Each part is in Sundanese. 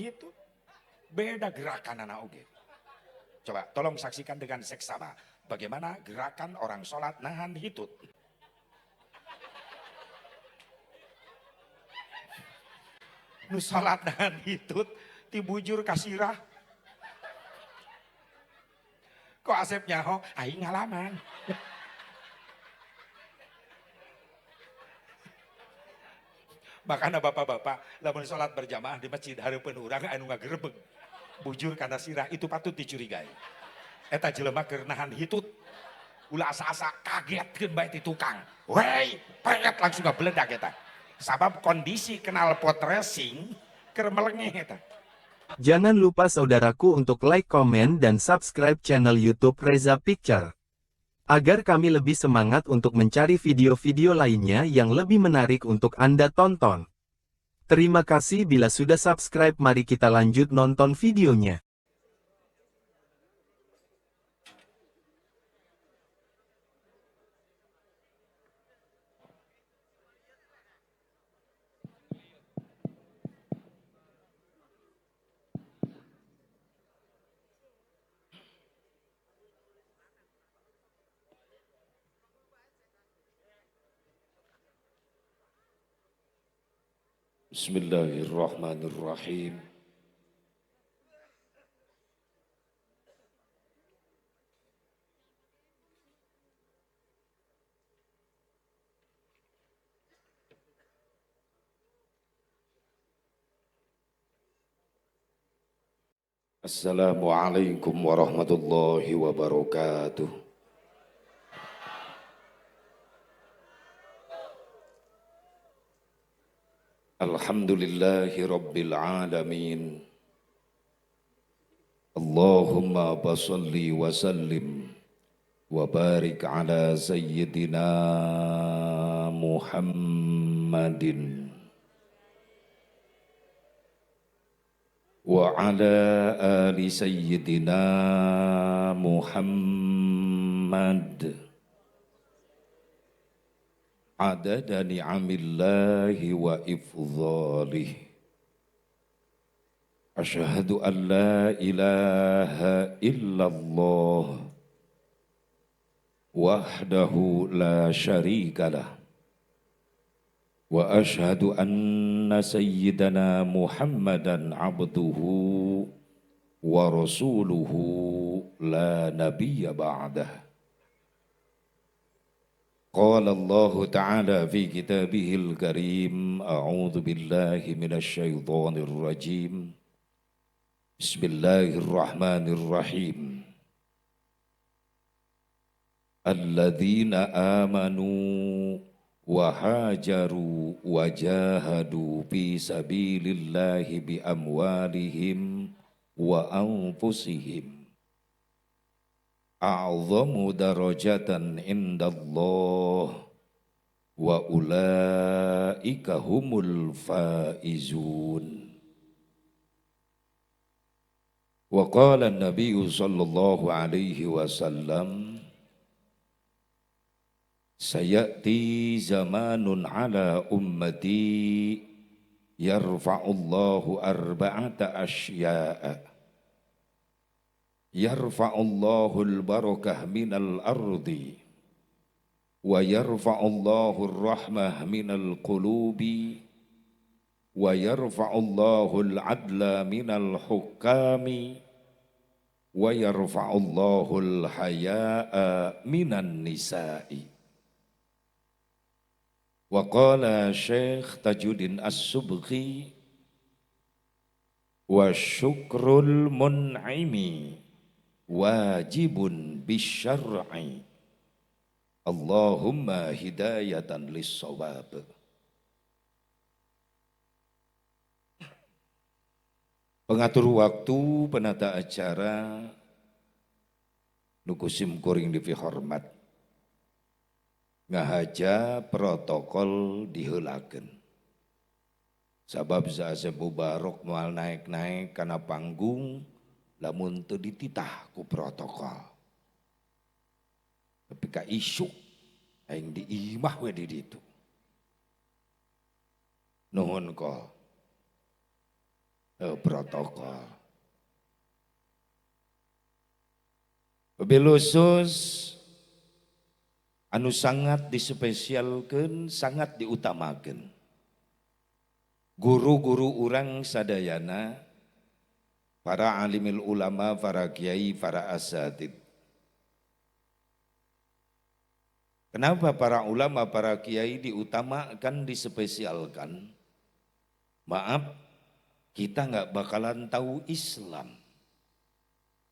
hitut. Beda gerakan anak oge. Coba tolong saksikan dengan seksama bagaimana gerakan orang sholat nahan hitut. Nu sholat nahan hitut, tibujur kasirah. Kok Asep nyaho, aing ngalaman. Makanya bapak-bapak, lamun sholat berjamaah di masjid hareupeun urang anu ngagerebeg. Bujur kana sirah itu patut dicurigai. Eta jelema keur nahan hitut. Ulah asa-asa kagetkeun bae ti tukang. Wey, pret langsung ngabeledak eta. Sabab kondisi knalpot racing keur melengeh eta. Jangan lupa saudaraku untuk like, komen, dan subscribe channel YouTube Reza Picture. Agar kami lebih semangat untuk mencari video-video lainnya yang lebih menarik untuk Anda tonton. Terima kasih bila sudah subscribe, mari kita lanjut nonton videonya. Bismillahirrahmanirrahim. Assalamualaikum warahmatullahi wabarakatuh. Alhamdulillahi rabbil alamin. Allahumma basalli wa sallim wa barik ala sayyidina Muhammadin wa ala ali sayyidina Muhammad. Adada ni'amillahi wa ifdhalih. Asyhadu an la ilaha illallah wahdahu la syarikalah wa asyhadu anna sayyidana Muhammadan abduhu wa rasuluhu la nabiyya ba'dah. Qala Allah Ta'ala fi kitabihil karim, a'udzu billahi minasyaitonir rajim. Bismillahirrahmanirrahim. Alladzina amanu wa hajaru wa jahadu fi sabilillahi bi amwalihim wa anfusihim. A'zamu darajatan indallah wa ulaika humul faizun. Wa qala an-nabiy sallallahu alaihi wasallam, sayati zamanun ala ummati yarfa'ullahu arba'ata asya'a. Yarfa'ullahu al-barakah minal ardi wa yarfa'ullahu ar-rahmah minal qulubi wa yarfa'ullahu al-adla minal hukami wa yarfa'ullahu al-haya'a minan nisa'i. Wa qala Syekh Tajuddin As-Subki, wa syukrul mun'imi wajibun bisyar'i. Allahumma hidayatan lissawab. Pengatur waktu, penata acara, nuku sim kuring dipihormat, ngahaja protokol diheulakeun. Sabab Asep Mubarok moal naik-naik kana panggung lamun teu dititah ku protokol. Tapi ka isuk aing di imah we di ditu. Nuhun kol. Protokol. Khusus anu sangat dispesialkeun, sangat diutamakeun. Guru-guru urang sadayana, para alimil ulama, para kiai, para asatid. Kenapa para ulama, para kiai diutamakan, dispesialkan? Maaf, kita nggak bakalan tahu Islam.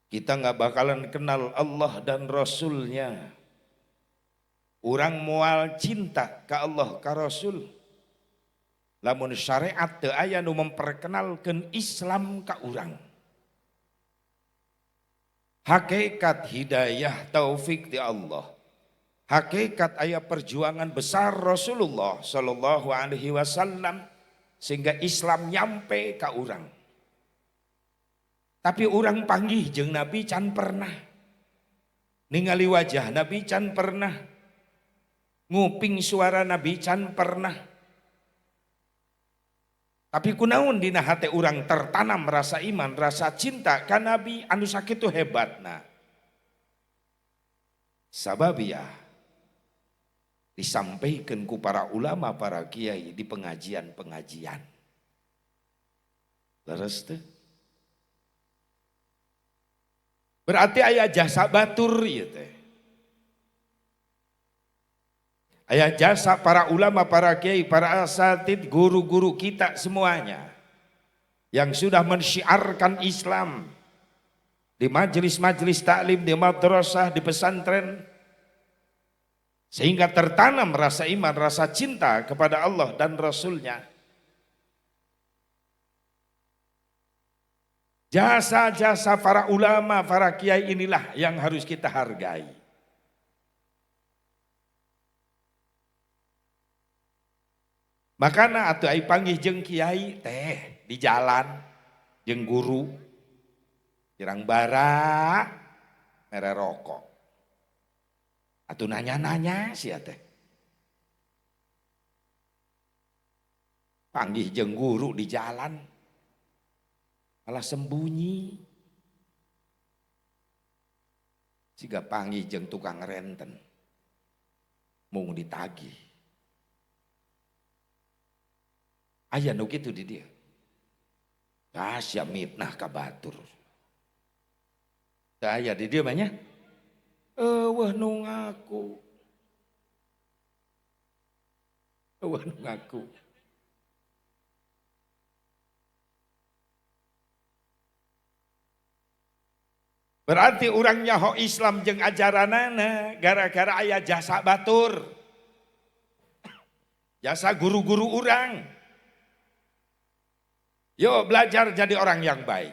Kita nggak bakalan kenal Allah dan Rasulnya. Urang mual cinta ke Allah, ke Rasul. Lamun syariat teu aya nu memperkenalkan Islam ka urang. Hakikat hidayah taufik di Allah. Hakikat aya perjuangan besar Rasulullah Shallallahu Alaihi Wasallam sehingga Islam nyampe ka urang. Tapi urang panggih jeung Nabi can pernah. Ningali wajah Nabi can pernah. Nguping suara Nabi can pernah. Tapi kunaon dina hate urang tertanam rasa iman, rasa cinta ka Nabi anu sakitu hebatna. Sababiyah disampaikan ku para ulama, para kiai di pengajian-pengajian. Leres teu? Berarti aya jasa batur ieu teh. Aya jasa para ulama, para kiai, para asatid, guru-guru kita semuanya yang sudah mensyiarkan Islam di majelis-majelis taklim, di madrasah, di pesantren, sehingga tertanam rasa iman, rasa cinta kepada Allah dan Rasulnya. Jasa-jasa para ulama, para kiai inilah yang harus kita hargai. Makana atuh ai panggih jeung kiai teh di jalan jeung guru jirang bara mere rokok. Atuh nanya-nanya sia teh. Panggih jeung guru di jalan malah sembunyi. Siga panggih jeung tukang renten mung ditagih. Aya nu kitu di dia. Sia mitnah ka batur. Teu aya di dieu mah nya. Eueuh nu ngaku. Eueuh nu ngaku. Berarti urang nyaho Islam jeung ajaranana gara-gara aya jasa batur. Jasa guru-guru urang. Yuk belajar jadi orang yang baik.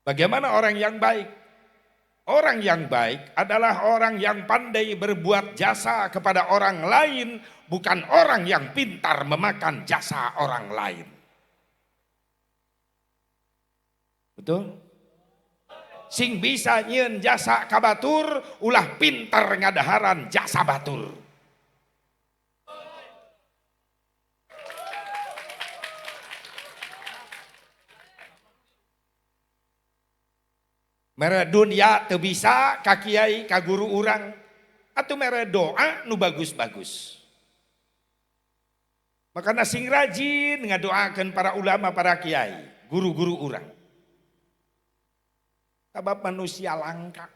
Bagaimana orang yang baik? Orang yang baik adalah orang yang pandai berbuat jasa kepada orang lain, bukan orang yang pintar memakan jasa orang lain. Betul? Sing bisa nyieun jasa ka batur, ulah pintar ngadaharan jasa batur. Mere dunia teu bisa ka kiai ka guru urang atuh mere doa nu bagus-bagus. Makana sing rajin ngadoakeun para ulama, para kiai, guru-guru urang. Sabab manusia langka.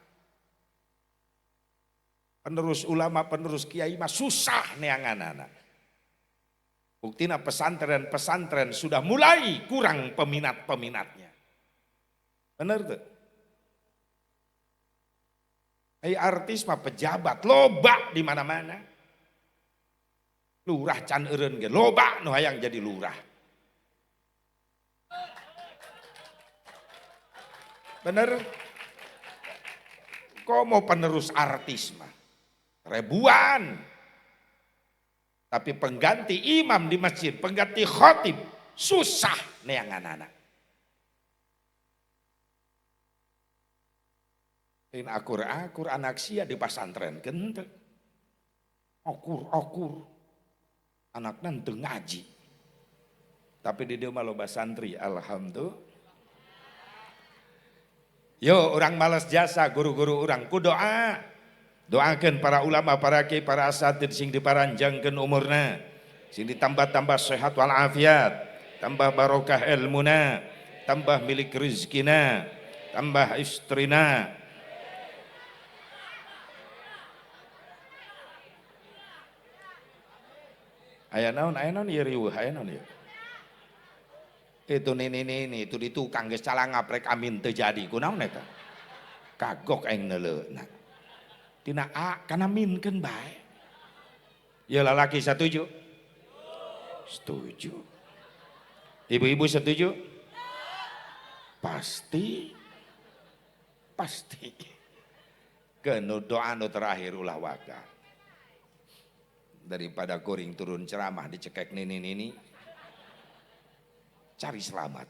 Penerus ulama, penerus kiai mah susah neanganana. Buktina pesantren-pesantren sudah mulai kurang peminat-peminatnya. Bener tuh? Ai artis mah pejabat loba di mana-mana. Lurah can eureun ge loba nu hayang jadi lurah. Bener? Kok mau penerus artis mah? Ribuan. Tapi pengganti imam di masjid, pengganti khotib susah neanganana. Lain akur-akur anak sia di pasantren kente. Akur-akur anakna teu ngaji. Tapi di dieu mah loba santri, alhamdulillah. Yo orang malas jasa guru-guru urang ku doa. Doakeun para ulama, para kiai, para asatid sing diparanjangkeun umurna, sing ditambah-tambah sehat walafiat, tambah barokah ilmuna, tambah milik rezekina, tambah istrina. Aya naon ieu riweuh, aya naon ieu. Itu nini itu di tukang geus calangaprek amin teu jadi kunaon eta. Kagok aing neuleuhna. Tina A kana minkeun bae. Ya lalaki setuju? Setuju. Ibu-ibu setuju? Pasti. Pasti. Keun doa nu terakhir ulah waka. Daripada kuring turun ceramah dicekek nini-nini, cari selamat.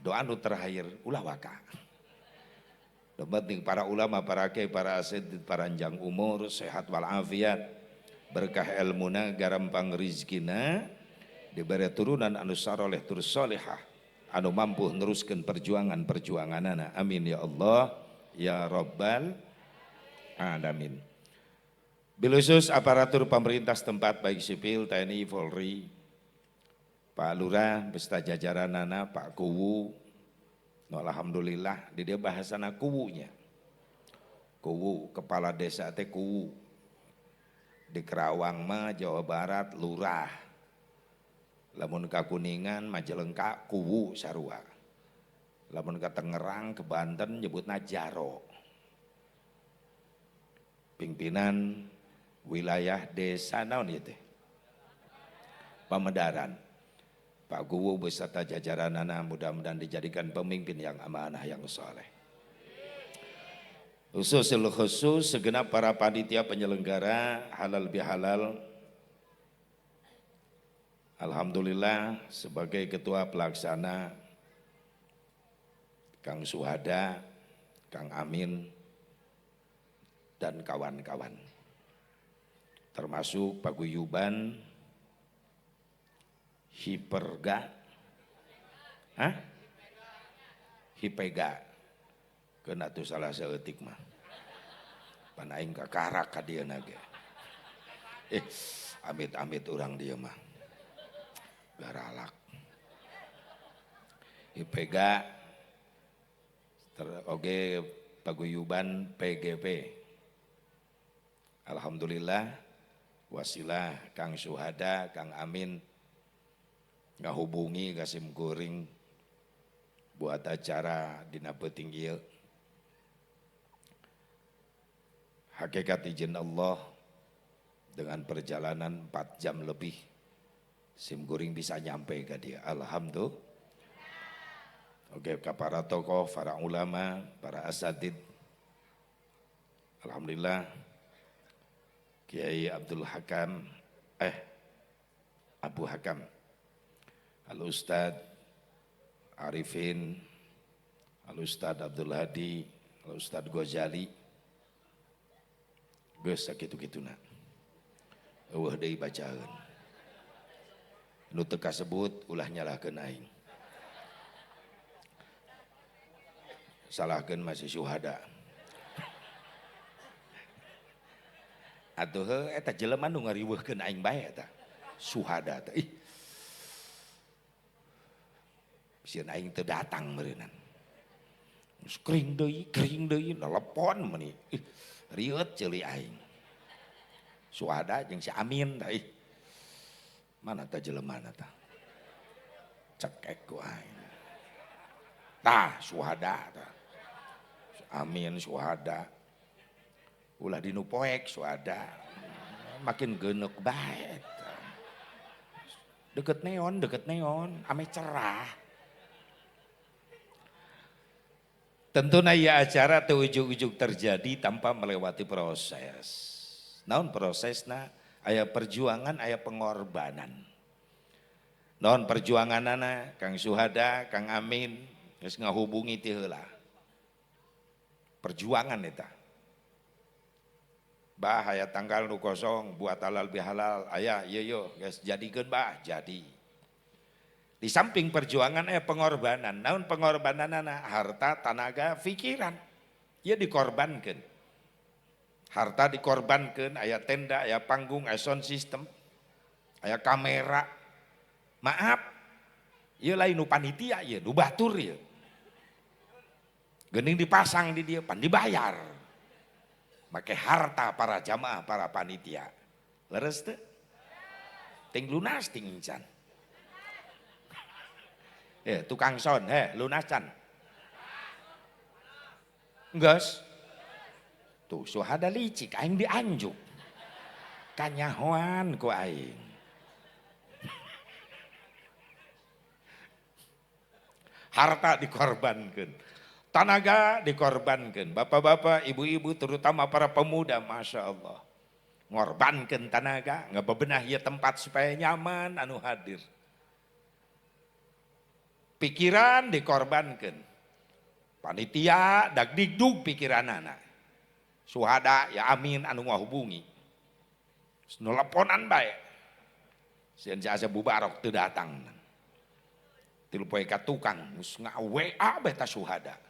Doa nu terakhir ulah waka. Nu penting para ulama, para kiai, para asatidz paranjang umur, sehat walafiat, berkah ilmuna, garampang rizkina, diberi turunan anu saroleh tur solehah, anu mampu neruskeun perjuangan-perjuanganana. Amin ya Allah ya Rabbal alamin. Bilusus aparatur pemerintah setempat baik sipil, TNI, Polri, Pak Lurah beserta jajaranana, Pak Kuwu. No, alhamdulillah di dia bahasana kuwunya. Kuwu, kepala desa teh kuwu. Di Kerawang mah Jawa Barat lurah. Lamun ka Kuningan Majalengka kuwu sarua. Lamun ka Tangerang ke Banten nyebutna jaro. Pimpinan wilayah desa naon ieu teh? Pamedaran. Pak Kuwu beserta jajaranana mudah-mudahan dijadikan pemimpin yang amanah yang soleh. Khususul khusus segenap para panitia penyelenggara halal bihalal. Alhamdulillah sebagai ketua pelaksana Kang Suhada, Kang Amin, dan kawan-kawan. Termasuk paguyuban Hiperga, hah? Hipega, kena tuh salah seeutik mah. Pan aing kakarak ka dieu ge. Amit-amit urang dieu mah. Garalak. Hipega, oge paguyuban PGP. Alhamdulillah wasilah Kang Suhada, Kang Amin ngahubungi kasim kuring buat acara dina peuting ieu. Hakikat izin Allah dengan perjalanan 4 jam lebih sim kuring bisa nyampe ke dia. Alhamdulillah. Oke, ke para tokoh, para ulama, para asatid. Alhamdulillah Kiai Abdul Hakam, Abu Hakam, Al Ustad Arifin, Al Ustad Abdul Hadi, Al Ustad Ghazali. Geus sakitu-kituna. Eueuh deui bacaeun. Nu teu kasebut ulah nyalahkeun aing. Salahkeun masih syuhada. Atuh heuh eta jelema nu ngariweuhkeun aing bae eta. Suhada teh. Ih. Sieun aing teu datang meureunnan. Geus kering deui nelepon meuni. Ih, rieut ceuli aing. Suhada jeung si Amin tah ih. Mana tah jelemana tah? Cekek ku aing. Tah suhada tah. Amin suhada. Ulah dinu poek suhada. Makin geuneuh bae. Deket neon, ame cerah. Tentu ya acara teu ujug-ujug terjadi tanpa melewati proses. Naon prosesna? Aya perjuangan, aya pengorbanan. Naon perjuanganana? Kang Suhada, Kang Amin geus ngahubungi ti heula. Perjuangan eta. Bah aya tanggal nu kosong buat halal bihalal, aya ieu yo geus jadikeun bah, jadi. Di samping perjuangan pengorbanan. Naon pengorbananana? Harta, tanaga, pikiran. Ieu dikorbankeun. Harta dikorbankeun, aya tenda, aya panggung, aya sound system, aya kamera. Maaf, ieu lain nu panitia ieu, nu batur ieu. Geuning dipasang di dieu pan dibayar. Make harta para jamaah, para panitia. Leres teu? Ting lunas ting incan. Tukang son, lunas can. Geus. Tuh Suhada licik aing dianjuk. Kanyahoan ku aing. Harta dikorbankeun. Tanaga dikorbankan, bapak-bapak, ibu-ibu, terutama para pemuda, masya Allah, ngorbankan tanaga, ngebebenah ya tempat supaya nyaman, anu hadir. Pikiran dikorbankan, panitia dagdigdug pikiran anak, Suhada ya amin anu ngahubungi, neleponan bae, sieun si Asep Mubarok teu datang, tilu poe ka tukang, geus nga-WA bae ta Suhada.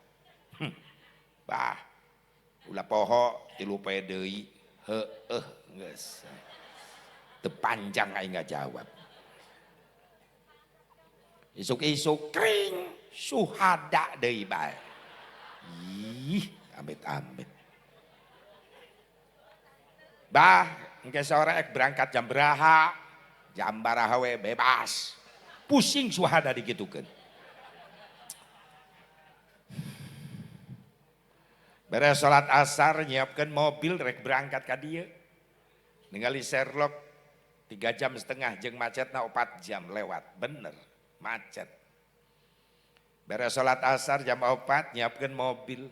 Bah, ulah poho tilu poe deui, heueuh geus. Teu panjang aing ngajawab. Isuk-isuk kring Suhada deui bae. Ih, amit-amit. Bah, engke sore ek berangkat jam beraha? Jam baraha we bebas. Pusing Suhada digitukeun. Beres salat asar nyiapkan mobil rek berangkat ka dieu. Ningali Sherlock 3,5 jam jeung macetna 4 jam lewat. Bener, macet. Beres salat asar jam 4 nyiapkan mobil.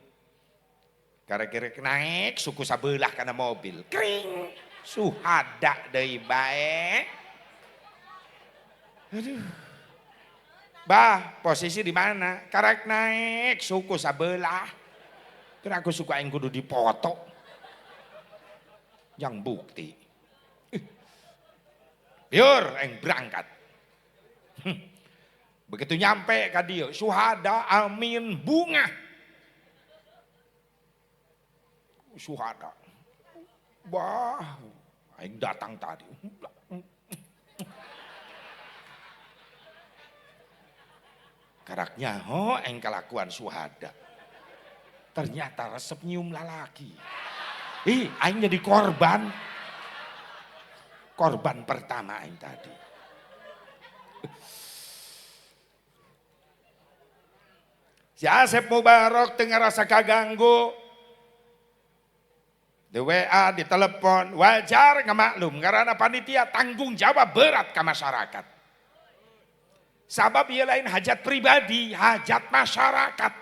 Karek-karek naik suku sabelah kana mobil. Kring, Suhada deui bae. Aduh. Bah, posisi di mana? Karek naik suku sabelah. Kira aku suka yang kudu dipoto. Yang bukti. Biar yang berangkat. Begitu nyampe ka dieu, Suhada amin bunga. Suhada. Wah, aing datang tadi. Karaknya ho aing kalakuan Suhada. Ternyata resep nyium lalaki. Ih, aing jadi korban. Korban pertama aing tadi. Si Asep Mubarok teu ngarasa kaganggu. Di WA, di telepon, wajar ngamaklum karena panitia tanggung jawab berat ke masyarakat. Sabab ieu lain hajat pribadi, hajat masyarakat.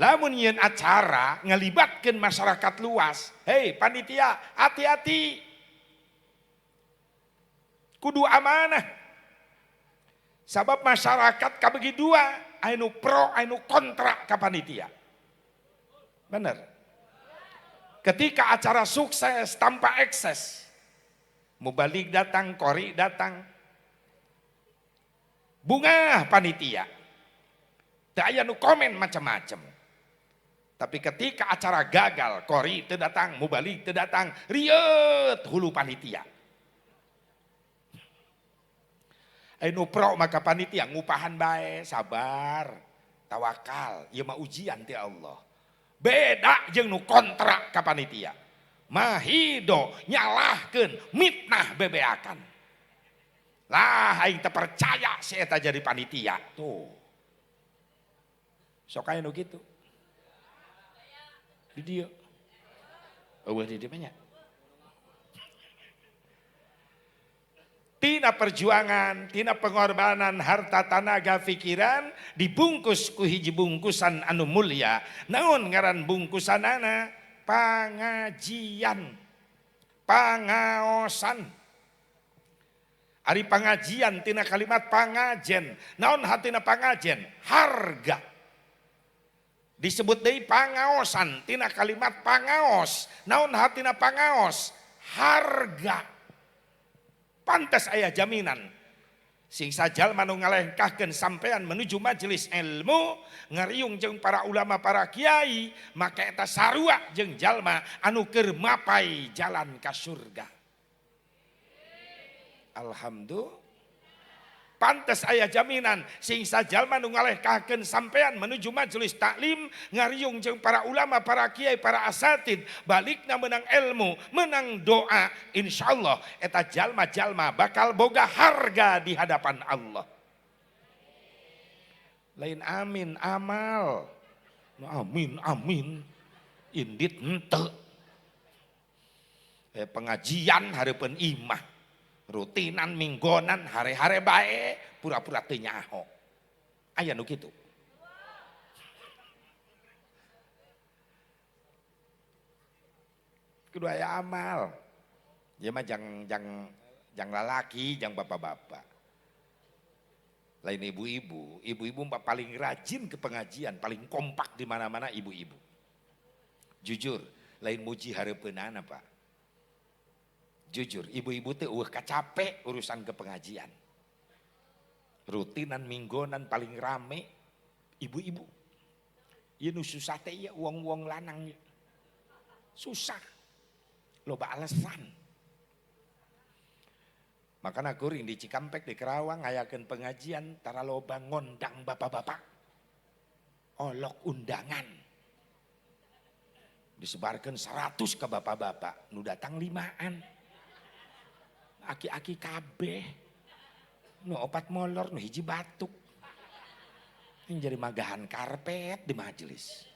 Lamun yeun acara ngelibatkeun masyarakat luas, hei panitia, hati-hati. Kudu amanah. Sabab masyarakat kabagi dua, anu pro, anu kontra ka panitia. Bener. Ketika acara sukses tanpa ekses, mubalik datang, kori datang, bunga panitia. Teu aya nu komen macam-macam. Tapi ketika acara gagal, kori teu datang, mubalik teu datang, rieut hulu panitia. Anu pro maka panitia ngupahan bae, sabar, tawakal, ieu mah ujian ti Allah. Beda jeung nu kontra ka panitia. Mahido nyalahkeun, mitnah bebeakan. Lah aing teu percaya si eta jadi panitia. Tuh. Sok aya nu kitu. Di dieu. Eueuh di dieu mah nya. Tina perjuangan, tina pengorbanan, harta, tanaga, pikiran dibungkus ku hiji bungkusan anu mulia. Naon ngaran bungkusanana? Pangajian, pangaosan. Ari pangajian tina kalimat pangajen. Naon hatina pangajen? Harga. Disebut deui pangaosan tina kalimat pangaos. Naon hatina pangaos? Harga. Pantas aya jaminan. Sing sajalma nu ngalengkahkeun sampean menuju majelis ilmu, ngariung jeung para ulama, para kiai, maka eta sarua jeung jalma anu keur mapai jalan ka surga. Alhamdulillah. Pantes aya jaminan sing sajalma nu ngalengkahkeun sampean menuju majelis taklim, ngariung jeung para ulama, para kiai, para asatid, balikna menang ilmu, menang doa, insyaallah eta jalma-jalma bakal boga harga di hadapan Allah. Lain amin amal. Amin amin indit henteu. Pengajian hareupeun imah. Rutinan minggonan hare-hare bae pura-pura teu nyaho. Aya nu kitu. Kudu aya amal. Ieu mah jang lalaki, jang bapak-bapak. Lain ibu-ibu, ibu-ibu mah paling rajin ke pengajian, paling kompak di mana-mana ibu-ibu. Jujur, lain muji hareupeunana, Pak. Jujur, ibu-ibu teh eueuh kacape urusan ke pengajian. Rutinan minggonan paling rame ibu-ibu. Ieu nu susah teh ieu wong-wong lanang. Susah. Loba alasan. Makana kuring di Cikampek di Kerawang ngayakeun pengajian tara loba ngondang bapak-bapak. Olok undangan. Disebarkan 100 ke bapak-bapak, nu datang 5-an. Aki-aki kabeh, nu opat molor, nu hiji batuk. Ini jadi magahan karpet di majelis.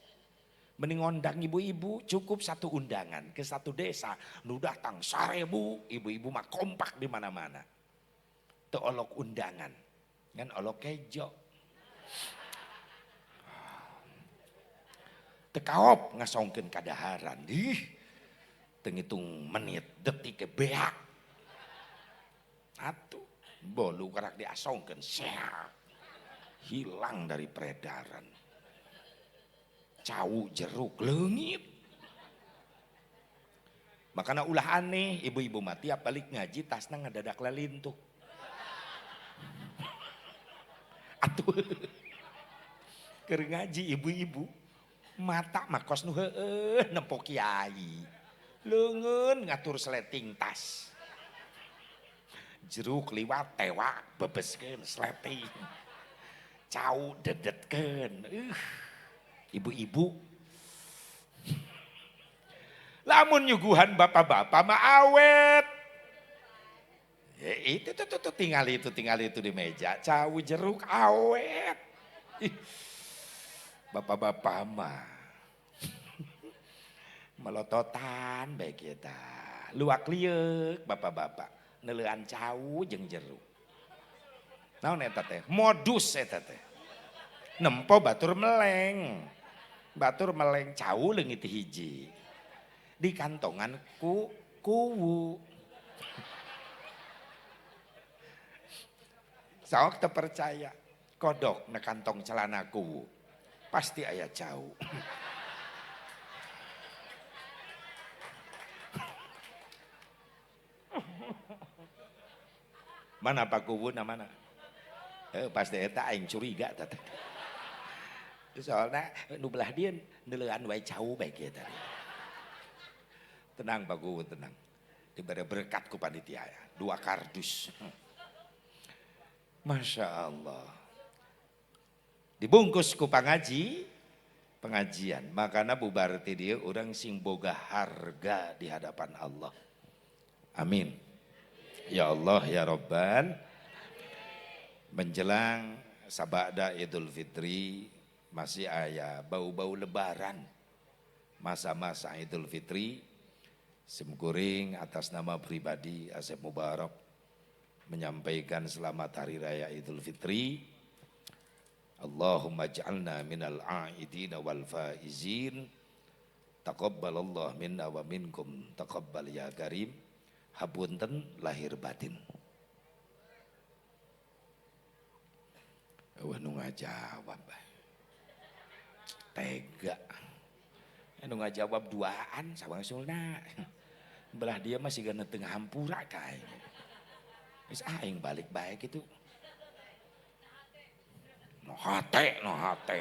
Mending ngondang ibu-ibu, cukup satu undangan ke satu desa, nu datang 1000, ibu-ibu mah kompak di mana-mana. Teu olok undangan, ngan olok kejo. Teu kaop ngasongkeun kadaharan, ih, teu ngitung menit, detik beak. Atuh, bolu karak diasongkeun, seak, hilang dari peredaran. Cau jeruk leungit. Makana ulah aneh, ibu-ibu mah tiap balik ngaji tasna ngadadak lelintuh. Atuh, keur ngaji ibu-ibu mata mah kos nu heueuh nempo kiai. Leungeun ngatur sleting tas. Jeruk liwat tewak bebeskeun sleting. Cau dedetkeun. Ibu-ibu. Lamun nyuguhan bapak-bapak mah awet. Ya, itu tuh tinggal itu di meja. Cau jeruk awet. Bapak-bapak mah melototan bae kita. Luak lieuk bapak-bapak. Neleuan cau jeung jeruk. Naon eta teh? Modus eta teh. Nempo batur meleng. Batur meleng cau leungit hiji. Di kantongan ku kuwu. Sok teu percaya. Kodok na kantong celana kuwu. Pasti aya cau. Mana Pak Kuwu na mana? Pasti eta aing curiga teh. Soalna nu belah dieu neuleuan wae cau bae kieu tadi. Tenang Pak Kuwu, tenang. Diberi berkat ku panitia ya, 2 kardus. Masya Allah. Dibungkus ku pengajian. Makana bubar ti dieu urang sing boga harga di hadapan Allah. Amin. Ya Allah ya Rabban. Menjelang sabada Idul Fitri masih aya bau-bau lebaran. Masa-masa Idul Fitri, simkuring atas nama pribadi Asep Mubarok menyampaikan selamat hari raya Idul Fitri. Allahumma ij'alna minal a'idina wal faizin. Taqabbalallah minna wa minkum taqabbal ya karim. Hapunten lahir batin. Wah nu ngajawab. Tega. Nu ngajawab duaan sawangsulna. Belah dia masih gana tengah hampura kae. Geus aing balik bae kitu. No hate, no hate.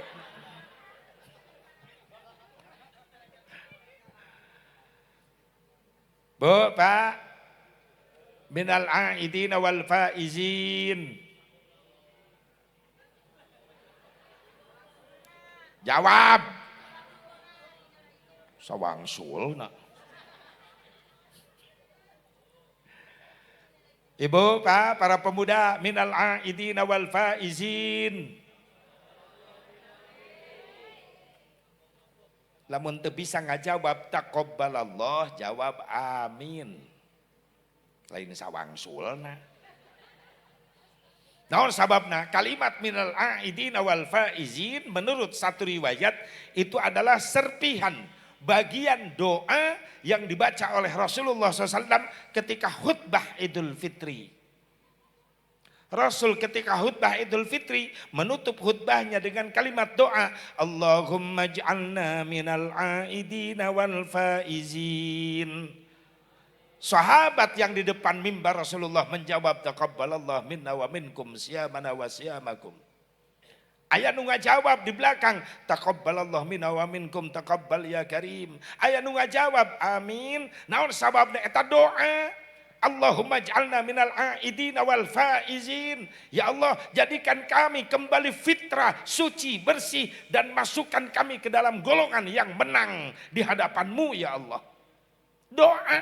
Bu, Pak, minal aidina wal faizin. Jawab. Sawangsul nak. Ibu, Pak, para pemuda, minal aidina wal faizin. Lamun teu bisa ngajawab taqabbalallah, jawab amin. Lain sawangsulna. Naon sababna? Kalimat minal aidina wal faizin menurut satu riwayat itu adalah serpihan bagian doa yang dibaca oleh Rasulullah SAW ketika khutbah Idul Fitri. Rasul ketika khutbah Idul Fitri menutup khutbahnya dengan kalimat doa, Allahumma ij'alna minal aidina wal faizin. Sahabat yang di depan mimbar Rasulullah menjawab, taqabbalallah minna wa minkum siyamana wa siyamakum. Aya nu ngajawab di belakang, taqabbalallah minna wa minkum taqabbal ya karim. Aya nu ngajawab amin. Naon sababna eta doa? Allahumma ij'alna minal aidina wal faizin. Ya Allah, jadikan kami kembali fitrah, suci, bersih, dan masukkan kami ke dalam golongan yang menang di hadapanmu ya Allah. Doa.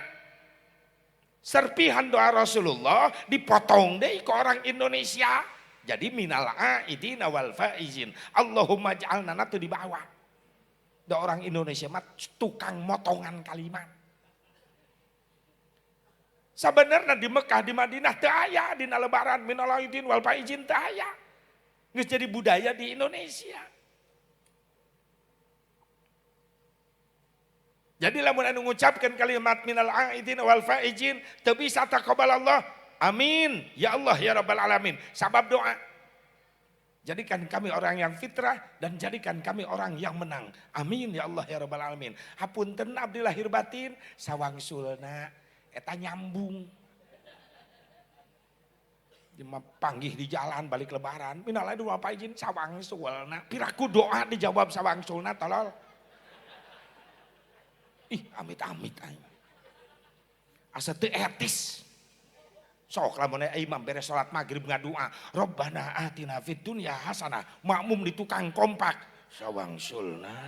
Serpihan doa Rasulullah dipotong deh ke orang Indonesia. Jadi minal aidina wal faizin. Allahumma ij'alna itu di bawah. Da orang Indonesia mah tukang motongan kalimat. Sebenarnya di Mekah, di Madinah teu aya dina lebaran minal aidin wal faizin teu aya. Geus jadi budaya di Indonesia. Jadi lamun anu ngucapkeun kalimat minal aidin wal faizin teu bisa taqabbalallah. Amin ya Allah ya Rabbal alamin. Sabab doa. Jadikan kami orang yang fitrah dan jadikan kami orang yang menang. Amin ya Allah ya Rabbal alamin. Hapunten abdi lahir batin sawangsulna eta nyambung. Jelema panggih di jalan balik lebaran, minal aidin wal faizin sawangsulna. Piraku doa dijawab sawangsulna tolol. Ih, amit-amit aing. Asa teu etis. Sok lamun imam beres salat maghrib ngadua, Rabbana atina fid dunya hasanah, makmum di tukang kompak, sawangsulna.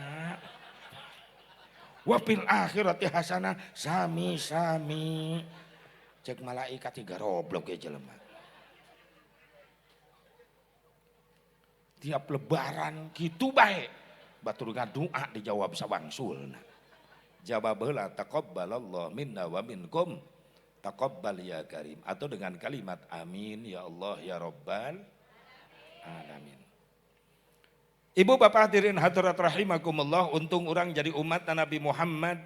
Wa fil akhirati hasanah, sami-sami. Cek malaikat tiga roblok ya jelema. Tiap lebaran kitu bae, batur ngadua dijawab sawangsulna. Jawab heula taqabbalallahu minna wa minkum. Taqabbal ya karim, atau dengan kalimat amin ya Allah ya Rabbal alamin. Ibu bapak hadirin hadirat rahimakumullah, untung orang jadi umat Nabi Muhammad.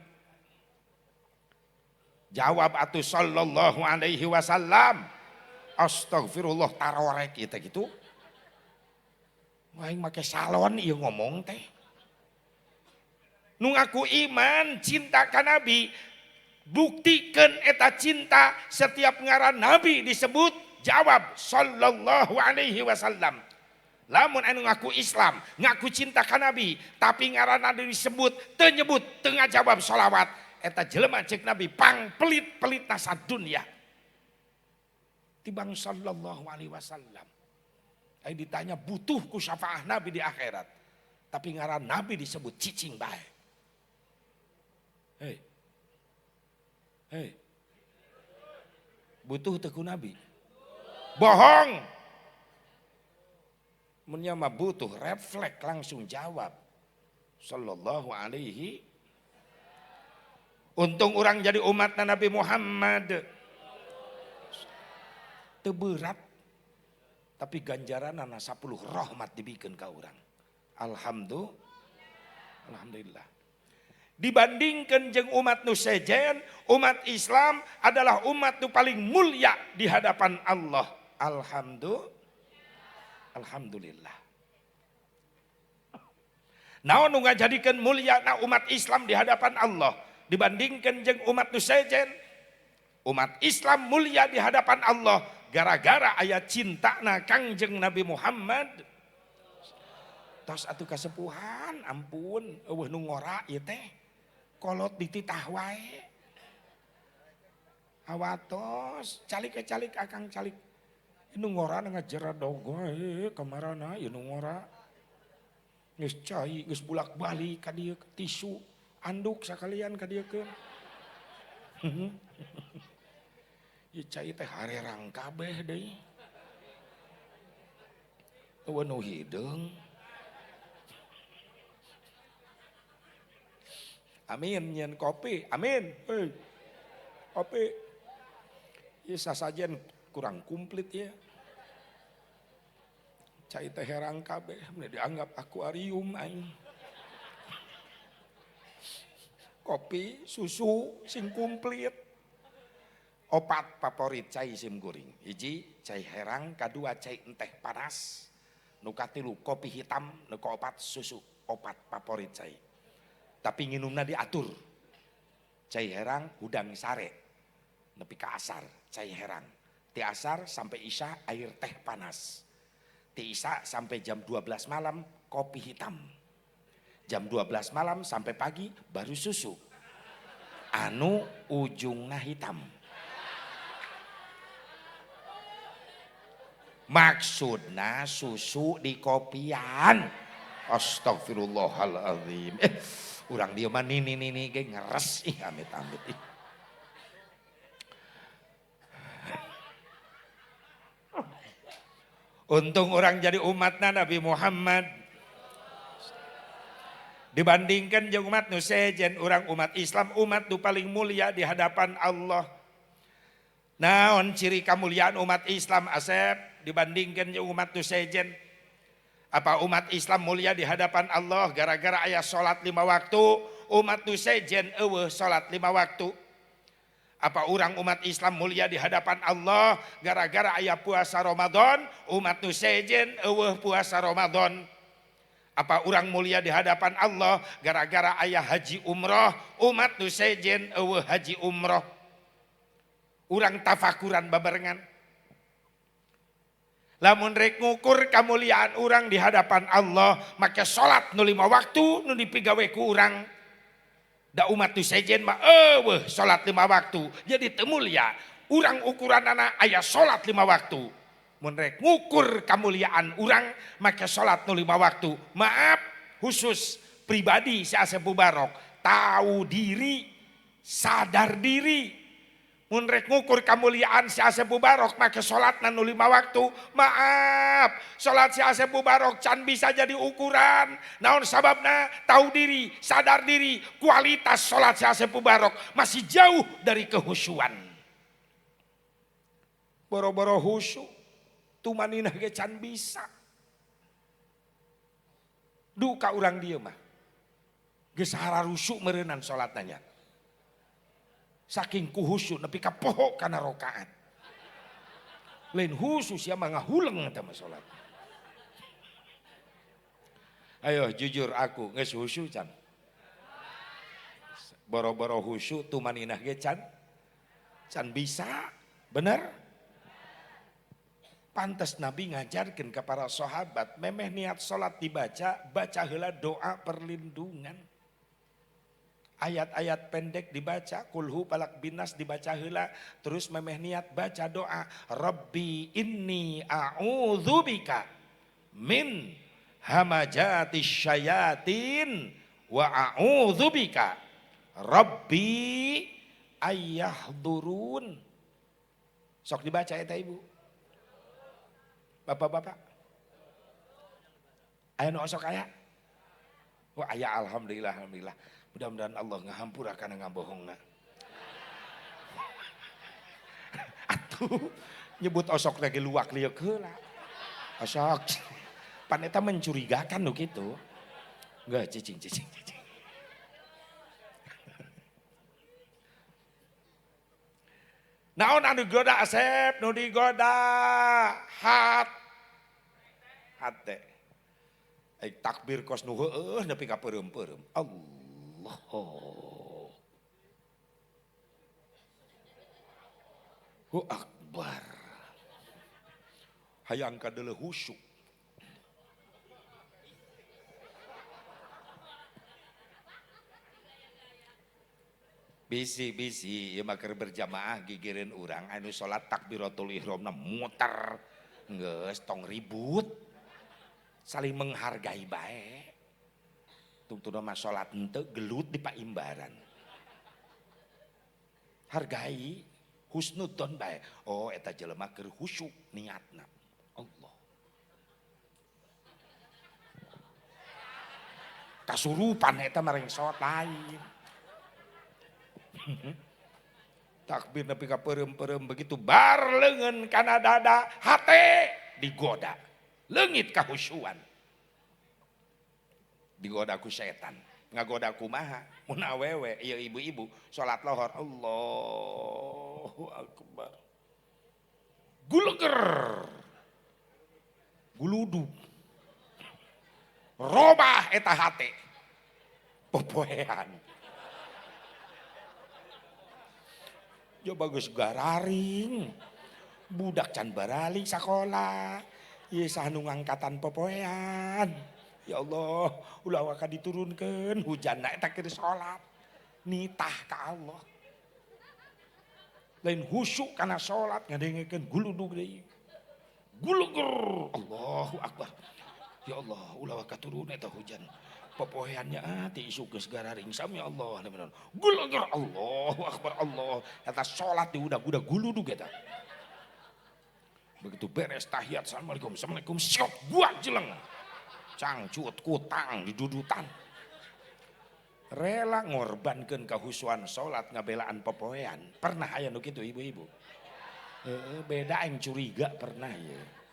Jawab atuh sallallahu alaihi wasallam. Astagfirullah tarorek kita gitu. Wah, make salon ieu ngomong teh. Nu ngaku iman cinta ka Nabi, buktikan eta cinta setiap ngaran Nabi disebut, jawab sallallahu alaihi wasallam. Lamun anu ngaku Islam, ngaku cinta ka Nabi, tapi ngaran Nabi disebut, teu nyebut, teu ngajawab sholawat, eta jelema cek Nabi pang pelit-pelit nasa dunya. Tibang sallallahu alaihi wasallam. Ai ditanya butuh ku syafaah Nabi di akhirat, tapi ngaran Nabi disebut cicing bae. Hei. Hei, butuh teu ku Nabi? Bohong. Mun nya mah butuh, refleks langsung jawab. Sallallahu alaihi. Untung orang jadi umat Nabi Muhammad. Teu berat, tapi ganjaranana 10 rahmat dibikeun ka urang. Alhamdulillah. Alhamdulillah. Dibandingkan jeung umat nu sejen, umat Islam adalah umat nu paling mulia di hadapan Allah. Alhamdulillah. Alhamdulillah. Naon nu ngajadikeun mulia na umat Islam di hadapan Allah dibandingkan jeung umat nu sejen? Umat Islam mulia di hadapan Allah gara-gara aya cintana Kangjeng Nabi Muhammad. Tos atuh kasepuhan, ampun, eueuh nu ngora ieu teh. Kolot dititah wae. Awatos, calik we calik akang calik. Nu ngora ngajeradog wae kamarana ieu nu ngora. Geus cai, geus bulak-balik ka dieu tisu, anduk sakalian ka dieu keun. Ieu cai teh harerang kabeh deui. Eueuh nu hideung. Amin nyen kopi, amin. Hei. Kopi. Ieu sasajen kurang komplit ya. Cai teh herang kabeh, dianggap akuarium aing. Kopi, susu sing komplit. Opat favorit cai sim guring. Hiji cai herang, kadua cai enteh panas, nu katilu kopi hitam, nu kaopat susu. Opat favorit cai. Tapi nginumna diatur. Cai herang hudang sare nepi ka asar cai herang. Ti asar sampai isya air teh panas. Ti isya sampai jam 12 malam kopi hitam. Jam 12 malam sampai pagi baru susu. Anu ujungna hitam. Maksudna susu di kopian. Astagfirullahaladzim. Urang dia mah nini-nini ge ngeres ih amit-amit ih. Untung orang jadi umatna Nabi Muhammad. Dibandingkan jeung umat nu sejen, urang umat Islam umat nu paling mulia di hadapan Allah. Naon ciri kemuliaan umat Islam Asep dibandingkan jeung umat nu sejen? Apa umat Islam mulia di hadapan Allah gara-gara aya salat 5 waktu, umat nu sejen eueuh salat 5 waktu? Apa orang umat Islam mulia di hadapan Allah gara-gara aya puasa Ramadan, umat nu sejen eueuh puasa Ramadan? Apa orang mulia di hadapan Allah gara-gara aya haji umroh, umat nu sejen eueuh haji umroh? Urang tafakuran babarengan. Lamun rek ngukur kamuliaan urang di hadapan Allah, make salat nu 5 waktu nu dipigawe ku urang. Da umat nu sejen mah eueuh salat 5 waktu, jadi teu mulia. Urang ukuranana aya salat 5 waktu. Mun rek ngukur kamuliaan urang make salat nu 5 waktu. Maaf, khusus pribadi si Asep Mubarok, tahu diri, sadar diri. Mun rek ngukur kamuliaan si Asep Mubarok make salatna nu 5 waktu. Maaf, salat si Asep Mubarok can bisa jadi ukuran. Naon sababna? Tahu diri, sadar diri, kualitas salat si Asep Mubarok masih jauh dari kehusuan. Boro-boro husu, tumaninah ge can bisa. Duka urang dieu mah. Geus hararusuk meureunnan salatna nya. Saking kuhusu nepi ka poho kana rakaat. Lain khusus ya mah ngahuleng eta mah salat. Ayo jujur aku geus husu can. Boro-boro husu tumaninah ge can. Can bisa, bener? Pantes Nabi ngajarkeun ka para sahabat, memeh niat salat dibaca, baca heula doa perlindungan. Ayat-ayat pendek dibaca, kulhu palak binas dibaca heula, terus memeh niat baca doa, Rabbi inni a'udzubika min hamajati syayatin wa a'udzubika Rabbi ayyahdurun. Sok dibaca eta ibu. Bapak-bapak. Aya nu osok aya? Wah aya, alhamdulillah, alhamdulillah. Mudah-mudahan Allah ngahampura kana ngabohongna. Atuh nyebut osok lagi luak liuk heula. Osok. Pan eta mencurigakan nu kitu. Enggak cicing cicing cicing. Naon anu digoda Asep, nu digoda hat hate. Ai takbir kos nu heueuh nepi ka peureum-peureum. Allah. Hu akbar. Hayang kadeuleu husyuk. Bisi-bisi ieu mah keur berjamaah gigireun urang anu salat takbiratul ihramna muter geus tong ribut. Saling menghargai bae. Tungtuna mah salat henteu gelut di paimbaran. Hargai husnudzon bae. Oh eta jelema keur khusyuk niatna. Allah. Kasurupan eta mah reng salat lain. Takbir nepi ka peureum-peureum begitu bar leungeun kana dada hate digoda. Leungit kahusyuan. Digoda ku setan. Ngagoda kumaha? Mun awewe ieu ibu-ibu salat lohor Allahu akbar. Guleger. Guludug. Robah eta hate. Popoean. Jo bagus gararing. Budak can baraling sakola. Ieu saha nu ngangkatan popoean. Ya Allah, ulah waka diturunkeun hujanna eta keur salat. Nitah ka Allah. Lain khusyuk kana salat ngadengekeun guludug deui. Gulugur. Allahu akbar. Ya Allah, ulah waka turun eta hujan. Popoeannya ti isuk geus gararing sami Allah. Gulugur Allahu akbar Allah. Eta salat diudag-udag guludug eta. Begitu beres tahiyat assalamualaikum, assalamualaikum syok buat jeleng. Cangcut kutang didudutan. Rela ngorbankeun kahusuan salat ngabelaan popoean. Pernah aya nu kitu ibu-ibu? Beda yang curiga pernah ya.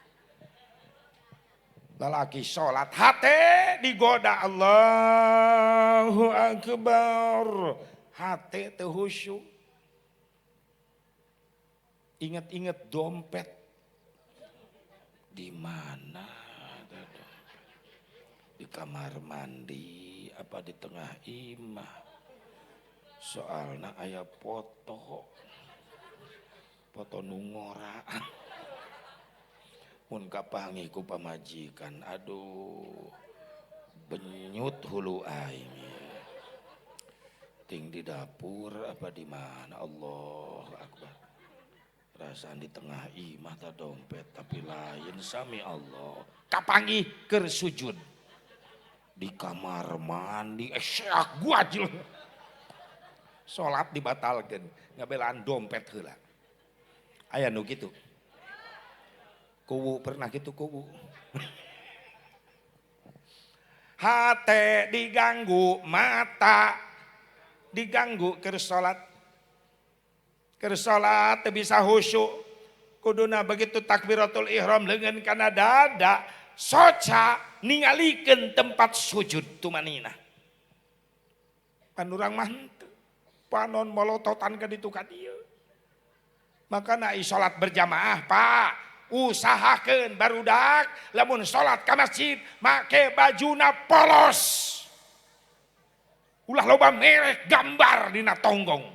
Lalaki salat hate digoda Allahu akbar. Hate teu khusyuk. Ingat-ingat dompet. Di mana? Di kamar mandi apa di tengah imah? Soalna aya foto. Foto nu ngora. Mun kapanggih ku pamajikan, aduh benyut hulu aing. Ting di dapur apa di mana? Allahu akbar. Perasaan di tengah imah ta dompet tapi lain sami Allah. Kapanggih keur sujud. Di kamar mandi syak gua jelema. Salat dibatalkeun ngabelaan dompet heula. Aya nu kitu. Kuwu pernah gitu kuwu. Hate diganggu, mata diganggu keur salat. Keur salat teu bisa khusyuk. Kuduna begitu takbiratul ihram leungeun kana dada, soca ningalikeun tempat sujud tumanina. Pan urang mah henteu. Panon molototan ka ditu ka dieu. Makana salat berjamaah, Pak. Usahakeun barudak lamun salat ka masjid make bajuna polos. Ulah loba merek gambar dina tonggong.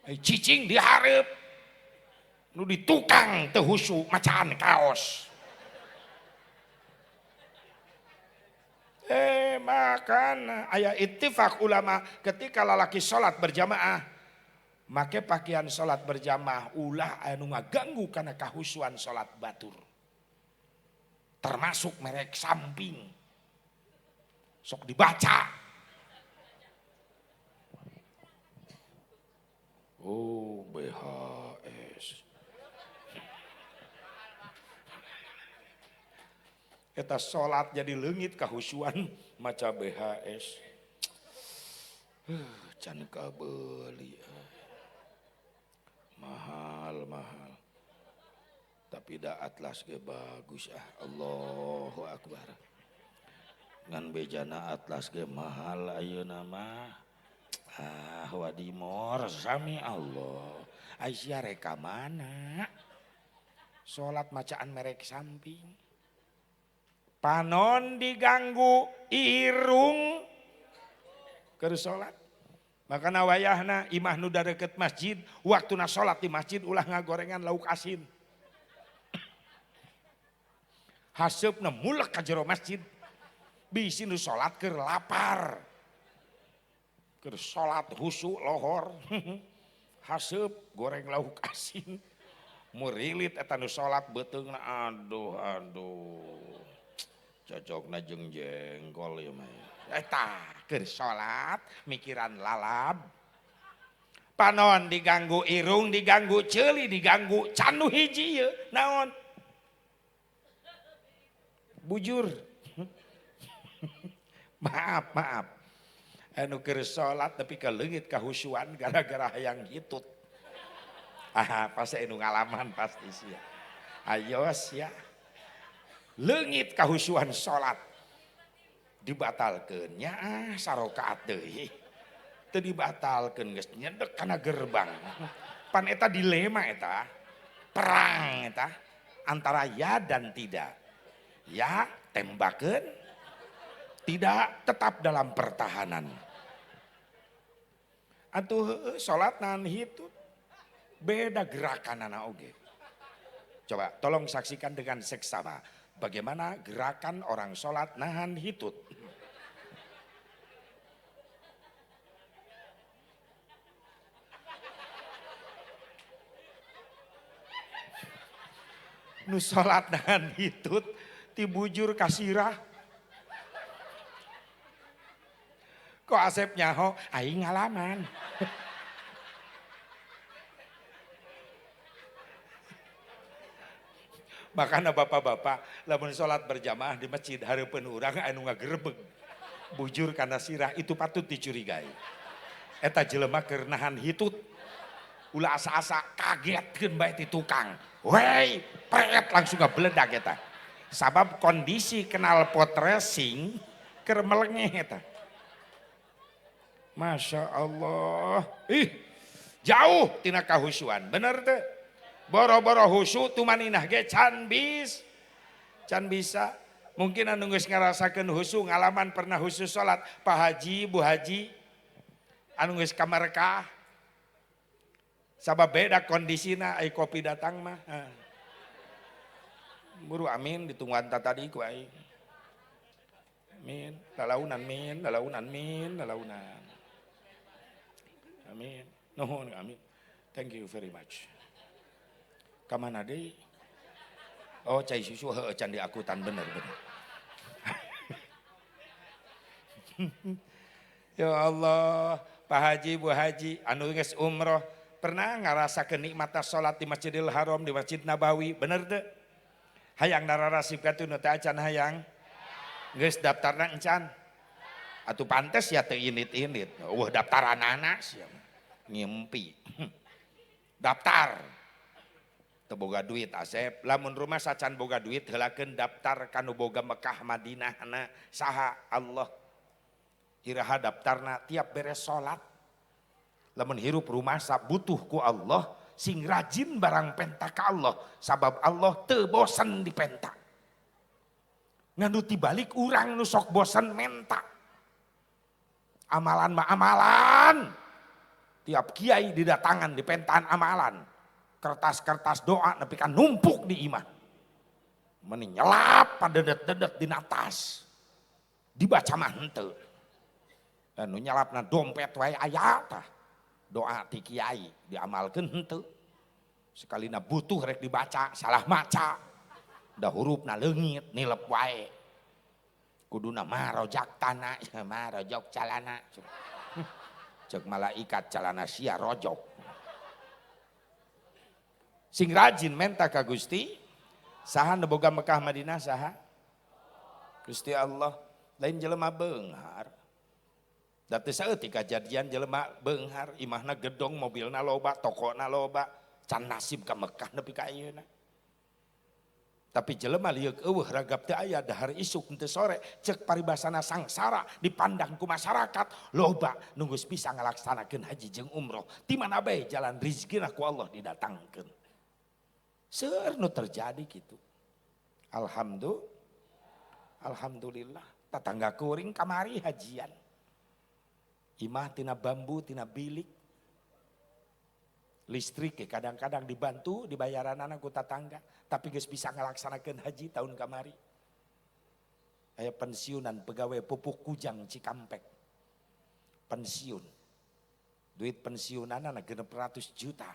Cicing dihareup. Nu di tukang teu husu macaan kaos. Makana aya ittifaq ulama ketika lalaki salat berjamaah make pakaian salat berjamaah ulah anu ngaganggu kana kahusuan salat batur. Termasuk merek samping. Sok dibaca. Oh, BHS. Eta salat jadi leungit kahusuan maca BHS. Can kabeuli. Mahal, mahal. Tapi da atlas ge bagus ah. Allahu akbar. Ngan bejana atlas ge mahal ayeuna mah. Ah wadimor sami Allah. Aisyah reka mana? Salat macaan merek samping. Panon diganggu irung keur salat. Makana wayahna imah nu dareket masjid, waktuna salat di masjid ulah ngagorengan lauk asin. Haseupna mulek ka jero masjid. Bisi nu salat keur lapar. Keur salat husu lohor. Haseup goreng lauk asin. Murilit eta nu salat beuteungna aduh aduh. Cocokna jeung jengkol ieu mah. Eta keur salat mikiran lalab. Panon diganggu irung, diganggu ceuli, diganggu can nu hiji ieu. Naon? Bujur. Maaf, maaf. Anu keur salat tapi kaleungit kahusuan gara-gara hayang hitut. Ah, pasti anu ngalaman pasti sia. Ayo sia. Leungit kahusuan salat. Dibatalkeun nya ah sarokaat deui. Teu dibatalkeun geus nyedek kana gerbang. Pan eta dilema eta. Perang eta antara ya dan tidak. Ya tembakeun, tidak tetap dalam pertahanan. Atuh salat nahan hitut beda gerakanana oge. Coba tolong saksikan dengan seksama bagaimana gerakan orang salat nahan hitut. Nu salat nahan hitut tibujur kasirah. Kok Asep nyaho aing ngalaman. Makanya bapak-bapak lamun salat berjamaah di masjid hareupeun urang anu ngagerebeg bujur kana sirah itu patut dicurigai. Eta jelema keur nahan hitut. Ulah asa-asa kagetkeun bae ti tukang. Wey, pret langsung ngabeledak eta. Sabab kondisi knalpot racing keur melengeh eta. Masya Allah. Ih, jauh tina kahusuan. Bener teu? Boro-boro husu tumaninah ge can bisa. Mungkin anu geus ngarasakeun husu ngalaman pernah husu salat, Pak Haji, Bu Haji anu geus ka Mekkah. Sabab beda kondisina ai kopi datang mah. Buru amin ditungguan tadi ku aing. Amin, lalaunan min, lalaunan min, lalaunan. Amin. Nuhun amin. Thank you very much. Ka mana deui? Oh, cai susu heueuh can diakutan bener bener. Ya Allah, Pak Haji, Bu Haji anu geus umroh pernah ngarasakeun nikmatna salat di Masjidil Haram, di Masjid Nabawi, bener teu? Hayang nararasip ka nu teh acan hayang. Geus daftarna encan. Atuh pantes ya teu init-init. Wah daftaranana sia ngimpi. Daftar. Teu boga duit Asep, lamun rumah sacan boga duit heulakeun daftar ka nu boga Mekah Madinahna saha Allah. Iraha daftarna tiap beres salat. Lamun hirup rumah butuh ku Allah, sing rajin barang penta ka Allah, sabab Allah teu bosen dipenta. Ngan nu tibalik urang nu sok bosen menta. Amalan mah amalan. Tiap kiai didatangan dipentaan amalan. Kertas-kertas doa nepi ka numpuk di imah. Meni nyelap padedet-dedet dina tas. Dibaca mah henteu. Anu nyelapna dompet wae aya tah. Doa ti kiai diamalkeun henteu. Sekalina butuh rek dibaca, salah maca. Da hurufna leungit nilep wae. Kuduna marojak tanah, marojok calana. Cek malaikat calana sia rojok. Sing rajin menta ka Gusti, saha nu boga Mekah Madinah saha? Gusti Allah, lain jelema beunghar. Da teu saeutik kajadian jelema beunghar, imahna gedong, mobilna loba, tokona loba, can nasib ka Mekah nepi ka ayeuna. Tapi jelema lieuk eueuh ragap teu aya dahar isuk henteu sore, cek paribasana sangsara dipandang ku masyarakat, loba nu geus bisa ngalaksanakeun haji jeung umroh. Ti mana bae jalan rizkina ku Allah didatangkeun. Seueur nu terjadi kitu. Alhamdulillah tatangga kuring kamari hajian. Imah tina bambu, tina bilik. Listrik kadang-kadang dibantu dibayaranana ku tatangga, tapi geus bisa ngalaksanakeun haji tahun kamari. Aya pensiunan pegawai pupuk Kujang Cikampek. Pensiun. Duit pensiunanna 600 juta.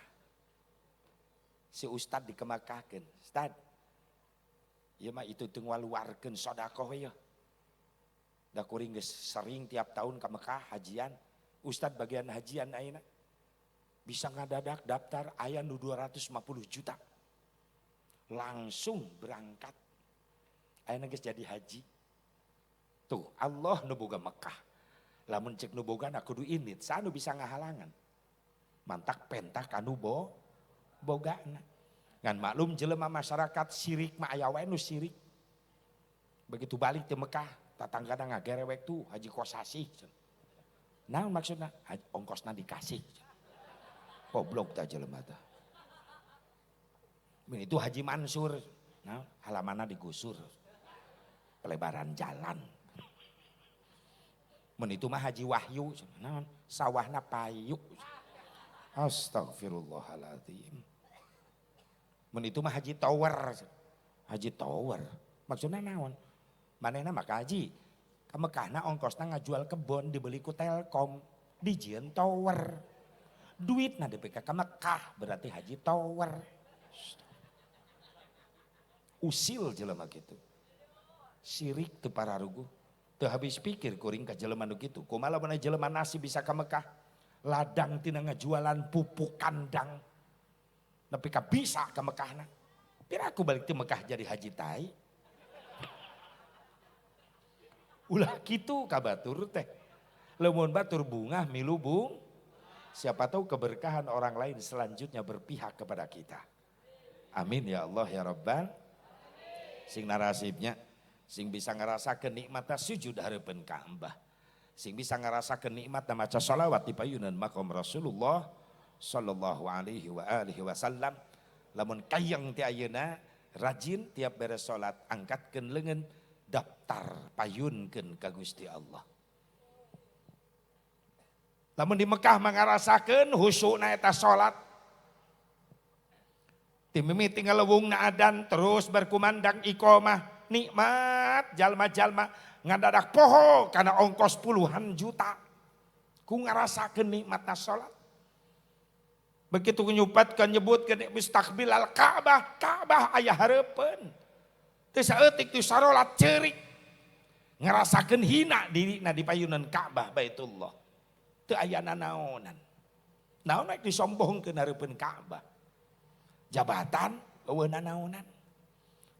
Si ustad dikemakahkeun. Ustad, ieu mah itu teu ngaluarkeun sedekah ieu. Da kuring geus sering tiap tahun ka Mekah hajian. Ustad bagian hajian ayeuna. Bisa ngadadak daftar aya nu 250 juta. Langsung berangkat. Ayeuna geus jadi haji. Tuh, Allah nu boga Mekah. Lamun cek nu bogana kudu indit, saha nu bisa ngahalangan. Mantak pentah kanu bogana. Ngan maklum jelema masyarakat sirik mah aya wae nu sirik. Begitu balik ti Mekah, tatanggana ngagerewek tuh Haji Kosasih. Naon maksudna? Ongkosna dikasih. Goblok tah jelema tah. Itu Haji Mansur, nah, halamanna digusur. Pelebaran jalan. Mun itu mah Haji Wahyu, naon? Sawahna payu. Astagfirullahaladzim. Mun itu mah Haji Tower. Haji Tower. Maksudna naon? Manehna mah ka haji. Ka Mekahna ongkosna ngajual kebon dibeli ku Telkom, dijieun tower. Duitna dipika ka Mekah berarti Haji Tower. Usil jelema kitu. Sirik teu pararuguh. Teu habis pikir kuring ka jelema nu kitu. Kumaha lamun jelema nasi bisa ka Mekah? Ladang tina ngajualan pupuk kandang. Nepi ka bisa ka Mekahna. Piraku balik ti Mekah jadi haji tai. Ulah kitu ka batur teh. Lamun batur bungah milu bung. Siapa tahu keberkahan orang lain selanjutnya berpihak kepada kita. Amin ya Allah ya Rabbal. Sing narasibnya, sing bisa ngerasakeun nikmatna sujud hareupeun Ka'bah. Sing bisa ngerasakeun nikmatna maca sholawat di payunan makom Rasulullah sallallahu alaihi wa alihi wasallam. Lamun kayang ti ayeuna rajin tiap beres salat angkatkeun leungeun daftar payunkeun ka Gusti Allah. Lamun di Mekah mangarasakeun husuna eta salat. Ti mimiti ngalewungna adan terus berkumandang iqamah nikmat jalma-jalma ngadadak poho kana ongkos puluhan juta. Ku ngarasakeun nikmatna salat. Begitu nyupatkeun nyebutkeun mustaqbil al Ka'bah, Ka'bah aya hareupeun. Teu saeutik teu sarolat ceurik. Ngarasakeun hina dirina di payunan Ka'bah Baitullah. Teu aya nanaonan. Naon rek disombongkeun hareupeun Ka'bah. Jabatan eueuh nanaonan.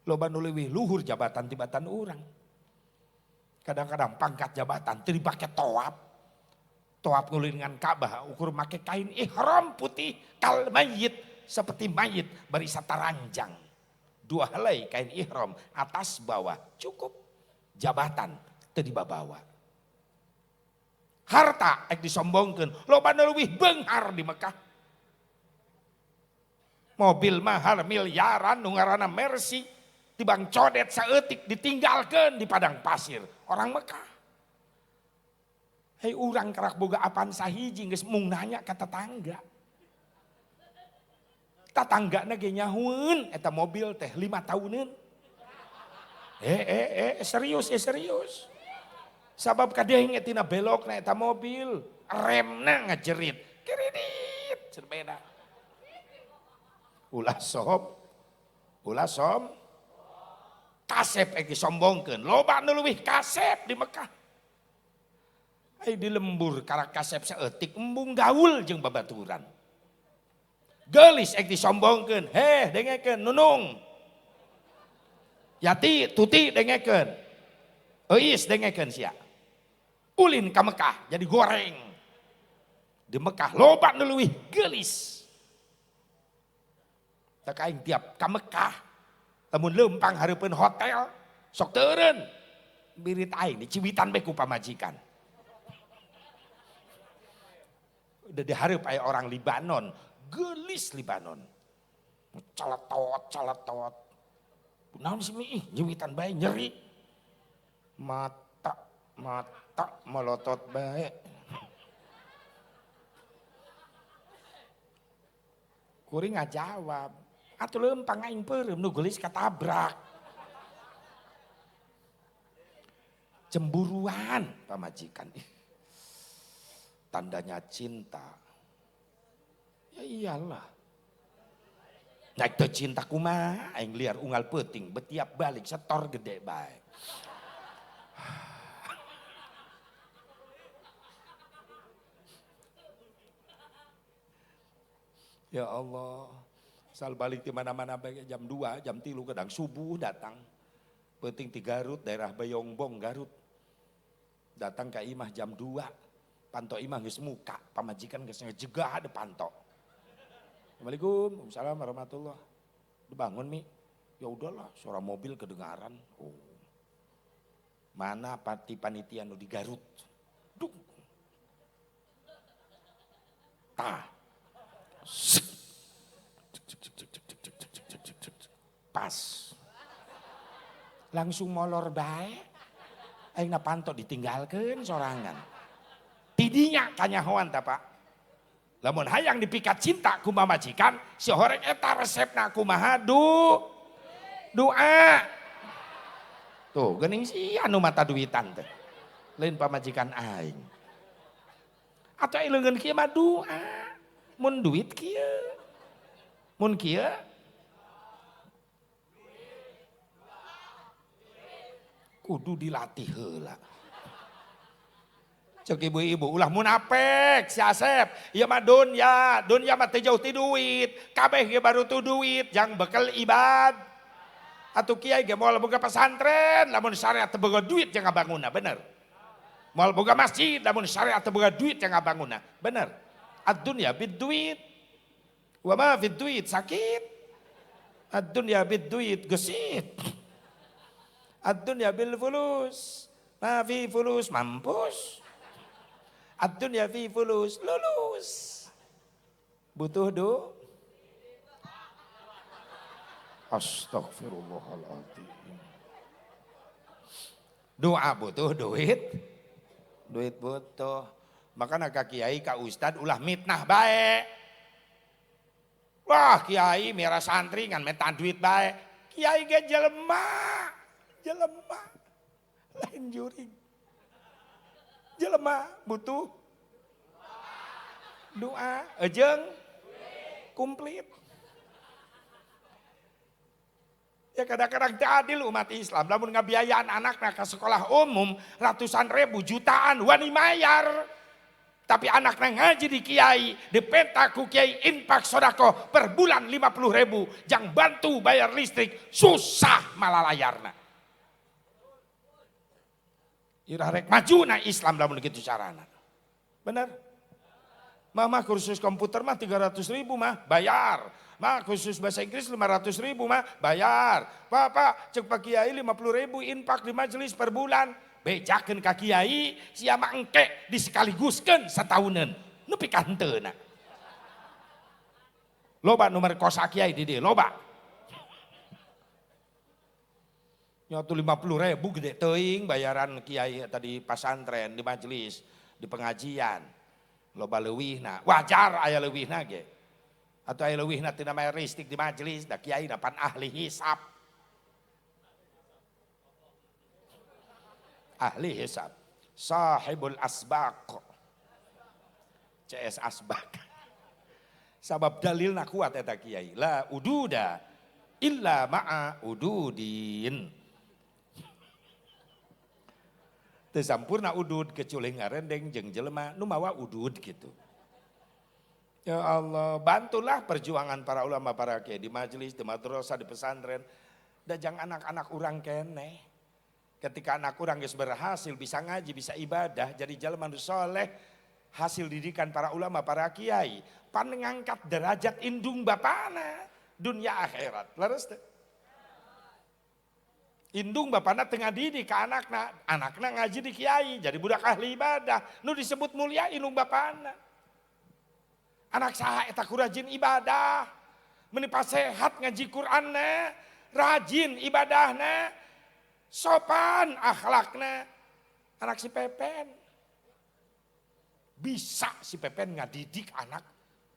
Loba nu leuwih luhur jabatan tibatan urang. Kadang-kadang pangkat jabatan teu dipake toap. Toap ngulingan Ka'bah ukur make kain ihram putih kal mayit seperti mayit bari sataranjang. Dua helai kain ihram atas bawah cukup. Jabatan teu dibabawa. Harta ek disombongkeun loba nu leuwih beunghar di Mekah. Mobil mahal miliaran nu ngaranna Mercy tibang codet saeutik ditinggalkeun di padang pasir orang Mekah. Hei urang karak boga apaan sahiji geus mung nanya ka tetangga. Tatanggana ge nyahueun eta mobil teh 5 tahuneun. Serius serius. Sabab kadenge tina belokna eta mobil, remna ngajerit, kiridit cenah beda. Ulah som, kasep ek disombongkeun, loba nu leuwih kasep di Mekah. Ai di lembur karak kasep saeutik embung gaul jeung babaturan. Geulis ek disombongkeun, heh dengekeun nunung. Yati tuti dengekeun. Euis dengekeun sia. Ulin ka Mekah jadi goreng. Di Mekah loba nu leuwih geulis. Tak aing tiap ka Mekah lamun leumpang hareupeun hotel sok teureun. Birit aing diciwitan bae ku pamajikan. Udah dihareup aya orang Libanon, geulis Libanon. Celetot, celetot. Naon sih ih nyiwitan bae nyeri. Mata, mata melotot bae. Kuring ngajawab, atuh leumpang aing peureum nu geulis katabrak. Cemburuan pamajikan. Ih. Tandanya cinta. Ya iyalah. Naik teu cinta kumaha aing liar unggal peuting betiap balik setor gede bae. Ya Allah, asal balik di mana-mana jam 2, jam 3 kadang subuh datang. Peuting di Garut, daerah Bayongbong Garut. Datang ke imah jam 2. Panto imah geus muka, pamajikan geus ngejegah de panto. Assalamualaikum, waalaikumsalam warahmatullah. Udah bangun Mi? Ya udahlah, suara mobil kedengaran. Oh. Mana pati panitia nu di Garut? Duh. Tah. Pas. Langsung molor bae. Aing na panto ditinggalkeun sorangan. Tidinya kanyahoan ta Pak. Lamun hayang dipikat cinta ku mamajikan, si horeng eta resepna kumaha doa. Tuh geuning si anu mata duitan teh. Lain pamajikan aing. Atau leungeun kieu mah doa. Mun duit kieu. Mun kieu kudu dilatih heula. Cek ibu-ibu ulah munafik si Asep. Ieu mah dunya, dunya mah teu jauh ti duit. Kabeh ge baru tu duit, jang bekel ibad. Atuh kiai ge moal boga pesantren, lamun syariat teu boga duit jang ngabangunna, bener. Moal boga masjid, lamun syariat teu boga duit jang ngabangunna, bener. Ad-dunya bid duit. Wa ma fid duit sakit. Ad-dunya bid duit gesit. Ad-dunya bil fulus. Ma fi fulus mampus. Ad-dunya fi fulus lulus. Butuh do. Astagfirullahaladzim. Doa butuh duit. Duit butuh. Makanya ka kiai ka ustad ulah mitnah bae. Wah kiai mira santri ngan meta duit bae. Kiai ge jelema. Jelema. Lain jurig. Jelema butuh doa ejeng komplit. Ya kadang-kadang teu adil umat Islam lamun ngabiayaan anakna ka sekolah umum ratusan ribu jutaan wani mayar. Tapi anakna ngaji di kiai, dipenta ku kiai infak sodako per bulan 50.000, jang bantu bayar listrik susah malalayarna. Irah rek maju na Islam lamun kitu carana. Bener? Mama kursus komputer mah 300.000 mah bayar. Mah kursus bahasa Inggris 500.000 mah bayar. Pak cek Pak Kiai 50.000 infak di majelis per bulan. Bejakeun ka kiai sia mah engke disekaliguskeun satauneun. Nepi ka henteuna. Loba nomor kosa kiai di dieu, loba. Nyatu 50.000 gede teuing bayaran kiai tadi pasantren di majelis, di pengajian. Loba leuwihna, wajar aya leuwihna ge. Atau aya leuwihna tina bayar listrik di majelis, da kiai na pan ahli hisab. Ahli hisab, sahibul asbaq. CS asbaq. Sabab dalilna kuat eta kiai, la ududa illa ma'a ududin. Teu sampurna udud kecuali ngarendeng jeung jelema nu mawa udud gitu. Ya Allah, bantulah perjuangan para ulama para kiai di majelis, di madrasah, di pesantren. Da jang anak-anak urang keneh. Ketika anak urang geus berhasil bisa ngaji, bisa ibadah, jadi jelema nu soleh, hasil didikan para ulama, para kiai, pan ngangkat derajat indung bapana dunia akhirat. Leres teu? Indung bapana tengah didik ke anakna, anakna ngaji di kiai, jadi budak ahli ibadah, nu disebut mulia indung bapana. Anak saha eta ku rajin ibadah, meni sehat ngaji Qur'anna, rajin ibadahna, sopan akhlakna. Anak si Pepen. Bisa si Pepen ngadidik anak,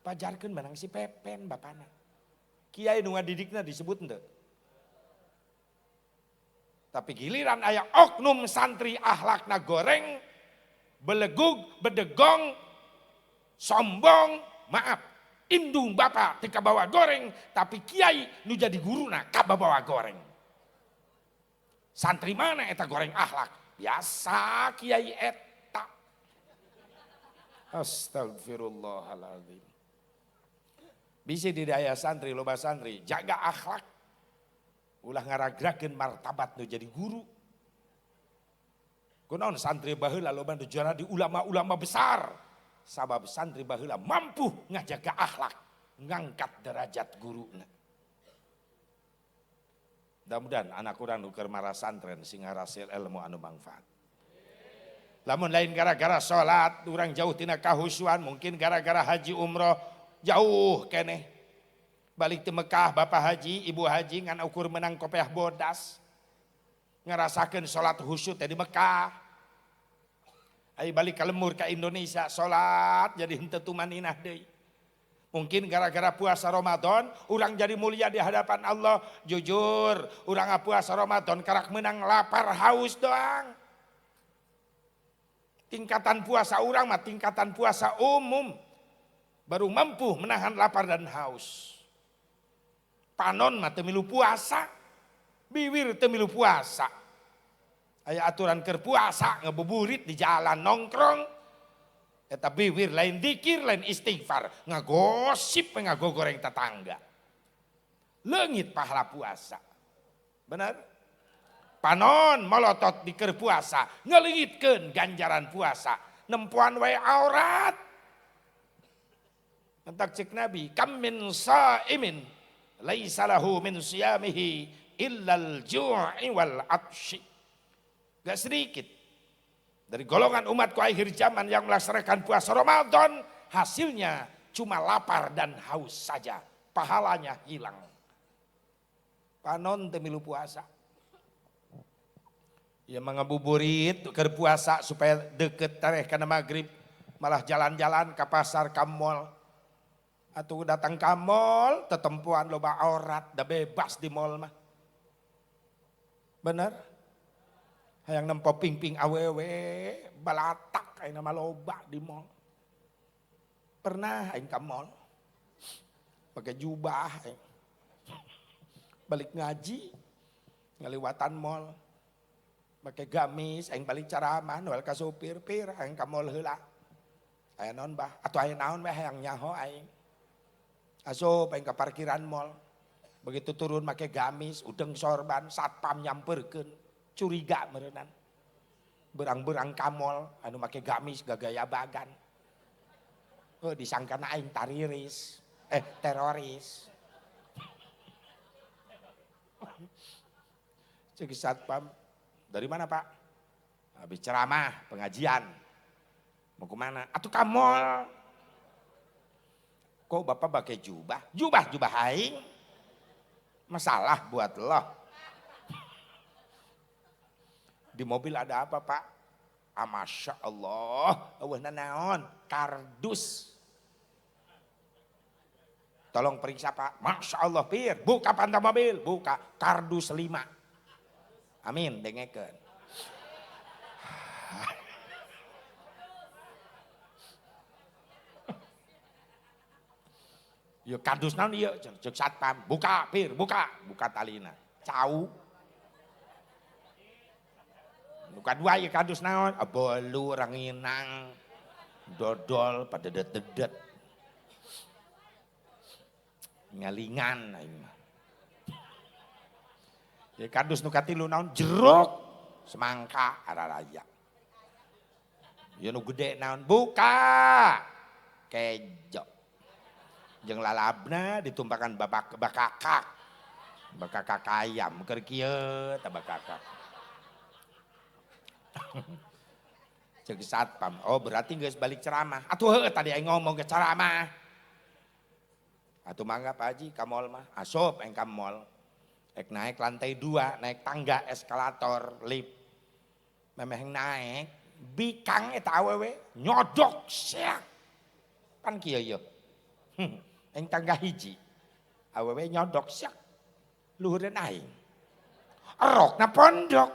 pajarkeun menang si Pepen bapana. Kiai nu ngadidikna disebut henteu. Tapi giliran aya oknum santri akhlakna goreng, belegug, bedegong, Sombong, maaf, indung bapak teu kabawa goreng, tapi kiai nu jadi guruna kabawa goreng. Santri mana eta goreng akhlak? Biasa kiai eta. Astagfirullahaladzim. Bisi di daya santri, loba santri, jaga akhlak. Ulah ngaragrakeun martabat nu jadi guru. Kunaon santri baheula loba nu jadi ulama-ulama besar. Sabab santri baheula mampu ngajaga akhlak, ngangkat derajat guruna. Mudah-mudahan anak urang nu keur marasantren sing ngarasil ilmu anu mangfaat. Lamun lain gara-gara salat urang jauh tina kahusuan, mungkin gara-gara haji umroh jauh keneh. Balik ti Mekah bapak haji, ibu haji ngan ukur menang kopiah bodas. Ngerasakeun salat khusyuk teh di Mekah. Ai balik ka lemur ka Indonesia salat jadi henteu tumaninah deui. Mungkin gara-gara puasa Ramadan urang jadi mulia di hadapan Allah. Jujur, urang puasa Ramadan karak menang lapar haus doang. Tingkatan puasa urang mah tingkatan puasa umum. Baru mampu menahan lapar dan haus. Panon mah teu milu puasa, biwir teu milu puasa. Aya aturan keur puasa ngebuburit di jalan nongkrong. Eta biwir lain dikir lain istighfar, ngagosip ngagogoreng tetangga. Leungit pahala puasa. Benar? Panon molotot di keur puasa, ngeleungitkeun ganjaran puasa, nempoan wae aurat. Entak cek Nabi, kam min saimin laisa lahu min siyamihi illal ju'i wal atsy. Gak sedikit dari golongan umatku akhir zaman yang melaksanakan puasa Ramadan, hasilnya cuma lapar dan haus saja, pahalanya hilang. Panon teu milu puasa. Ya mengabuburit keur puasa supaya deket tareh kana maghrib, malah jalan-jalan ke pasar ka mall. Atau datang ke mall, tetempuan loba aurat, dah bebas di mall mah. Bener? Hayang nempo ping-ping awewe, balatak aing nama loba di mall. Pernah aing ke mall, pakai jubah, aing. Balik ngaji, ngaliwatan mall, pakai gamis, aing balik ceramah, noel ka supir, pir, aing ka mall heula. Aya naon bah, atuh aya naon we hayang nyaho aing. Asup aing ka parkiran mall. Begitu turun make gamis, udeng sorban, satpam nyamperkeun, curiga meureunan. Berang-berang ka mall anu make gamis gagaya bagan. Oh, disangkana aing tariris, teroris. Cek satpam, dari mana Pak? Habis ceramah, pengajian. Mau kemana? Atuh ka mall. Kok bapak pakai jubah? Jubah aing. Masalah buat lo. Di mobil ada apa Pak? Ah, Masya Allah, eueuh naon? Kardus. Tolong periksa Pak. Masya Allah, pir. Buka pantai mobil, buka. Kardus 5. Amin, dengekeun. Ya kardus naon ieu? Cek satpam, buka pir, buka, buka talina. Cau. Buka dua ya kardus naon? Bolu ranginang, dodol padedet-dedet. Ngalingan aing mah. Ya kardus nu katilu naon? Jeruk, semangka araraya. Ya nu gede naon? Buka. Kejo. Jeung lalabna ditumpakan bapak bakakak. Bakakak ayam keur kieu tah bakakak. Cek satpam, oh berarti geus balik ceramah. Atuh heuh tadi aing ngomong ke ceramah. Atuh mangga Pak Haji ka mall mah, asup aing ka mall. Ek naik lantai 2, naik tangga eskalator, lift. Memeh naik, bikang eta awewe nyodok siak. Pan kieu ieu. Aing tangga hiji. Awewe nyodok siak. Luhureun aing. Erokna pondok.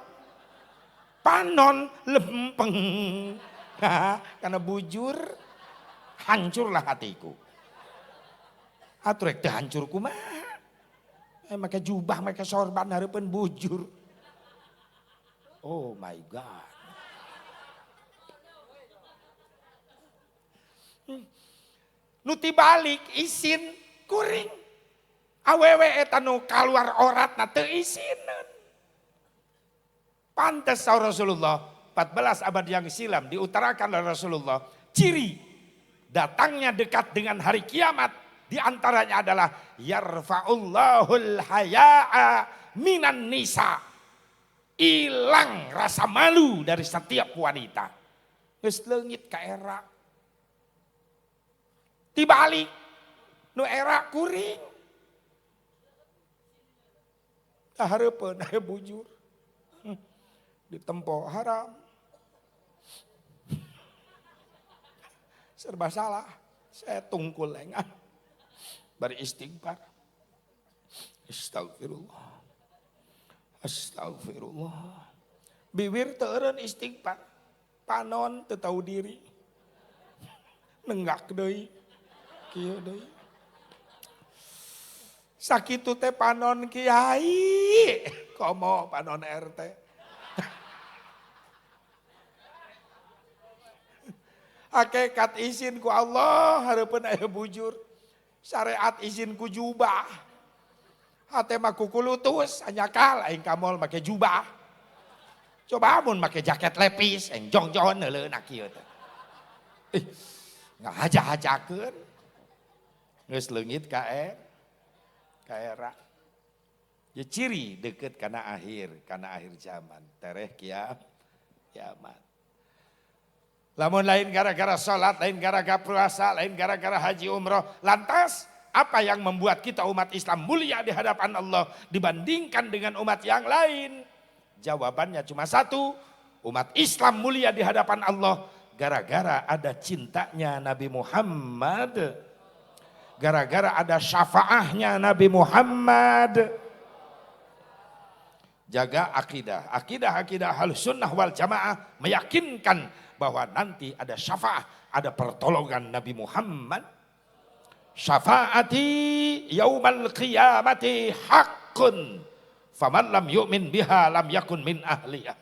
Panon lempeng. Karena bujur. Hancurlah hatiku. Atuh rek teu hancur kumaha? Make jubah, make sorban hareupeun bujur. Oh my God. Nu tibalik isin kuring. Awewe eta nu kaluar oratna teu isineun. Pantes saur Rasulullah 14 abad yang silam diutarakan oleh Rasulullah, ciri datangnya dekat dengan hari kiamat diantaranya adalah yarfa'ullahul haya'a minan nisa. Hilang rasa malu dari setiap wanita. Geus leungit ka era. Tibalik nu era kuring. Hareupeun aya bujur. Ditempo haram. Serba salah. Saya tungkul lengan. Bari istighfar. Astagfirullah. Astagfirullah. Bibir teu eureun istighfar. Panon teu tahu diri. Nenggak deui. Kieu deui. Sakitu teh panon kiai. Komo panon RT. Hakikat izin ku Allah hareupeun aya bujur. Syariat izin ku jubah. Hate mah kukulutus anyakal aing ka mall make jubah. Coba amun make jaket lepis aing jongjon heuleuna kieu teh. Ih, ngahaja-hajakeun. Geus leungit ka era. Ya ciri deket kana akhir zaman, tereh kiamat. Lamun lain gara-gara sholat, lain gara-gara puasa, lain gara-gara haji umroh. Lantas apa yang membuat kita umat Islam mulia di hadapan Allah dibandingkan dengan umat yang lain? Jawabannya cuma satu, umat Islam mulia di hadapan Allah gara-gara ada cintanya Nabi Muhammad. Gara-gara ada syafaahnya Nabi Muhammad. Jaga akidah. Akidah-akidah Ahlussunnah wal Jamaah meyakinkan bahwa nanti ada syafaah, ada pertolongan Nabi Muhammad. Syafaati yaumal qiyamati haqqun faman lam yu'min biha lam yakun min ahliha.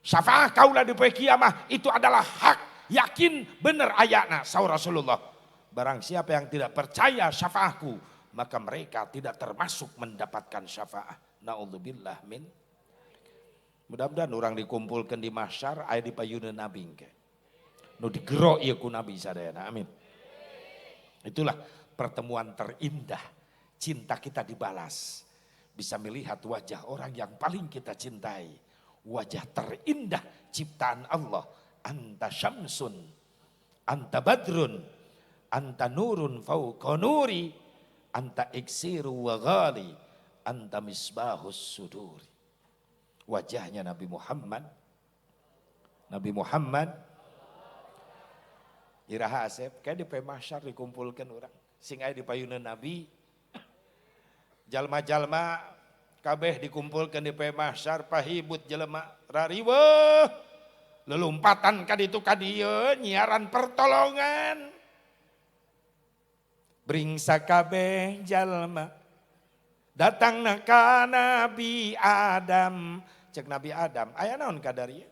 Syafaah kaula di poe kiamah itu adalah hak, yakin bener ayatna saur Rasulullah. Barang siapa yang tidak percaya syafaahku, maka mereka tidak termasuk mendapatkan syafaah. Naudzubillah min. Mudah-mudahan orang dikumpulkan di mahsyar aya di payuneun Nabi engke. Nu digero ieu ku Nabi sadayana. Amin. Itulah pertemuan terindah. Cinta kita dibalas. Bisa melihat wajah orang yang paling kita cintai. Wajah terindah ciptaan Allah. Anta syamsun, anta badrun, anta nurun fauqa nuri, anta iksiru wa ghali, anta misbahus suduri. Wajahnya Nabi Muhammad. Nabi Muhammad. Iraha Asep, kayak di mahsyar dikumpulkan orang. Sing aya di payuneun Nabi. Jalma-jalma kabeh dikumpulkan di mahsyar pahibut jelema rariweuh. Lelumpatan ka ditu ka dieu nyiaran pertolongan. Bringsa kabeh jalma. Datangna ka Nabi Adam. Cek Nabi Adam, aya naon kadarieu?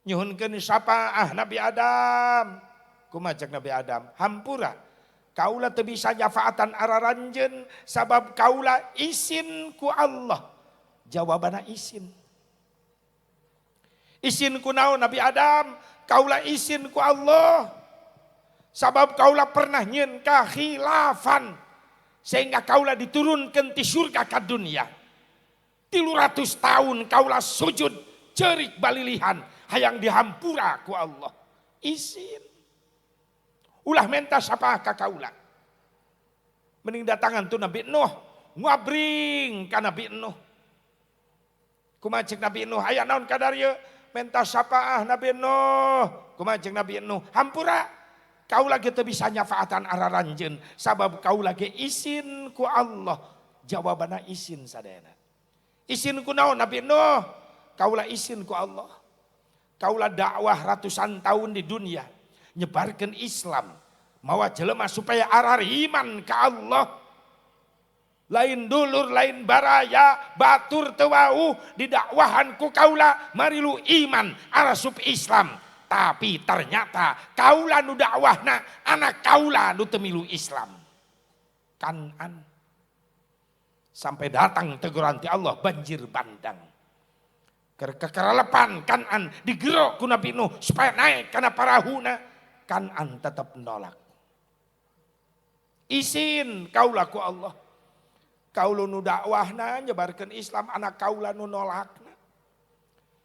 Nyuhunkeun syafaah Nabi Adam. Kumaha cek Nabi Adam? Hampura. Kaula teu bisa nyafaatan araranjeun sabab kaula isin ku Allah. Jawabanna isin. Isin ku naon Nabi Adam? Kaula isin ku Allah. Sabab kaula pernah nyieun kakhilafan sehingga kaula diturunkan ti surga ka dunia. 300 tahun kaula sujud cerik balilihan hayang dihampura ku Allah. Isin. Ulah menta syafaah ka kaula. Mending datangan tu Nabi Nuh, ngabring ka Nabi Nuh. Kumaha cek Nabi Nuh, aya naon kadarieu? Menta syafaah Nabi Nuh. Kumaha cek Nabi Nuh? Hampura. Kaula ge teu bisa nyafaatan araranjeun sabab kaula ge isin ku Allah. Jawabanna isin sadayana. Isin ku naon Nabi Nuh? Kaula isin ku Allah. Kaula dakwah ratusan tahun di dunia. Nyebarkeun Islam. Mawa jelema supaya arariman ka Allah. Lain dulur, lain baraya, batur teu wauh didakwahan ku kaula marilu iman arasup Islam. Tapi ternyata kaula nu dakwahna anak kaula nu teu milu Islam. Kanan sampai datang teguran ti Allah banjir bandang. Kekerelepan Kanan digerok ku Nabi Nuh supaya naik kana parahuna. Kanan tetap nolak. Isin kaula ku Allah. Kaula nu dakwahna nyebarkeun Islam anak kaula nu nolakna.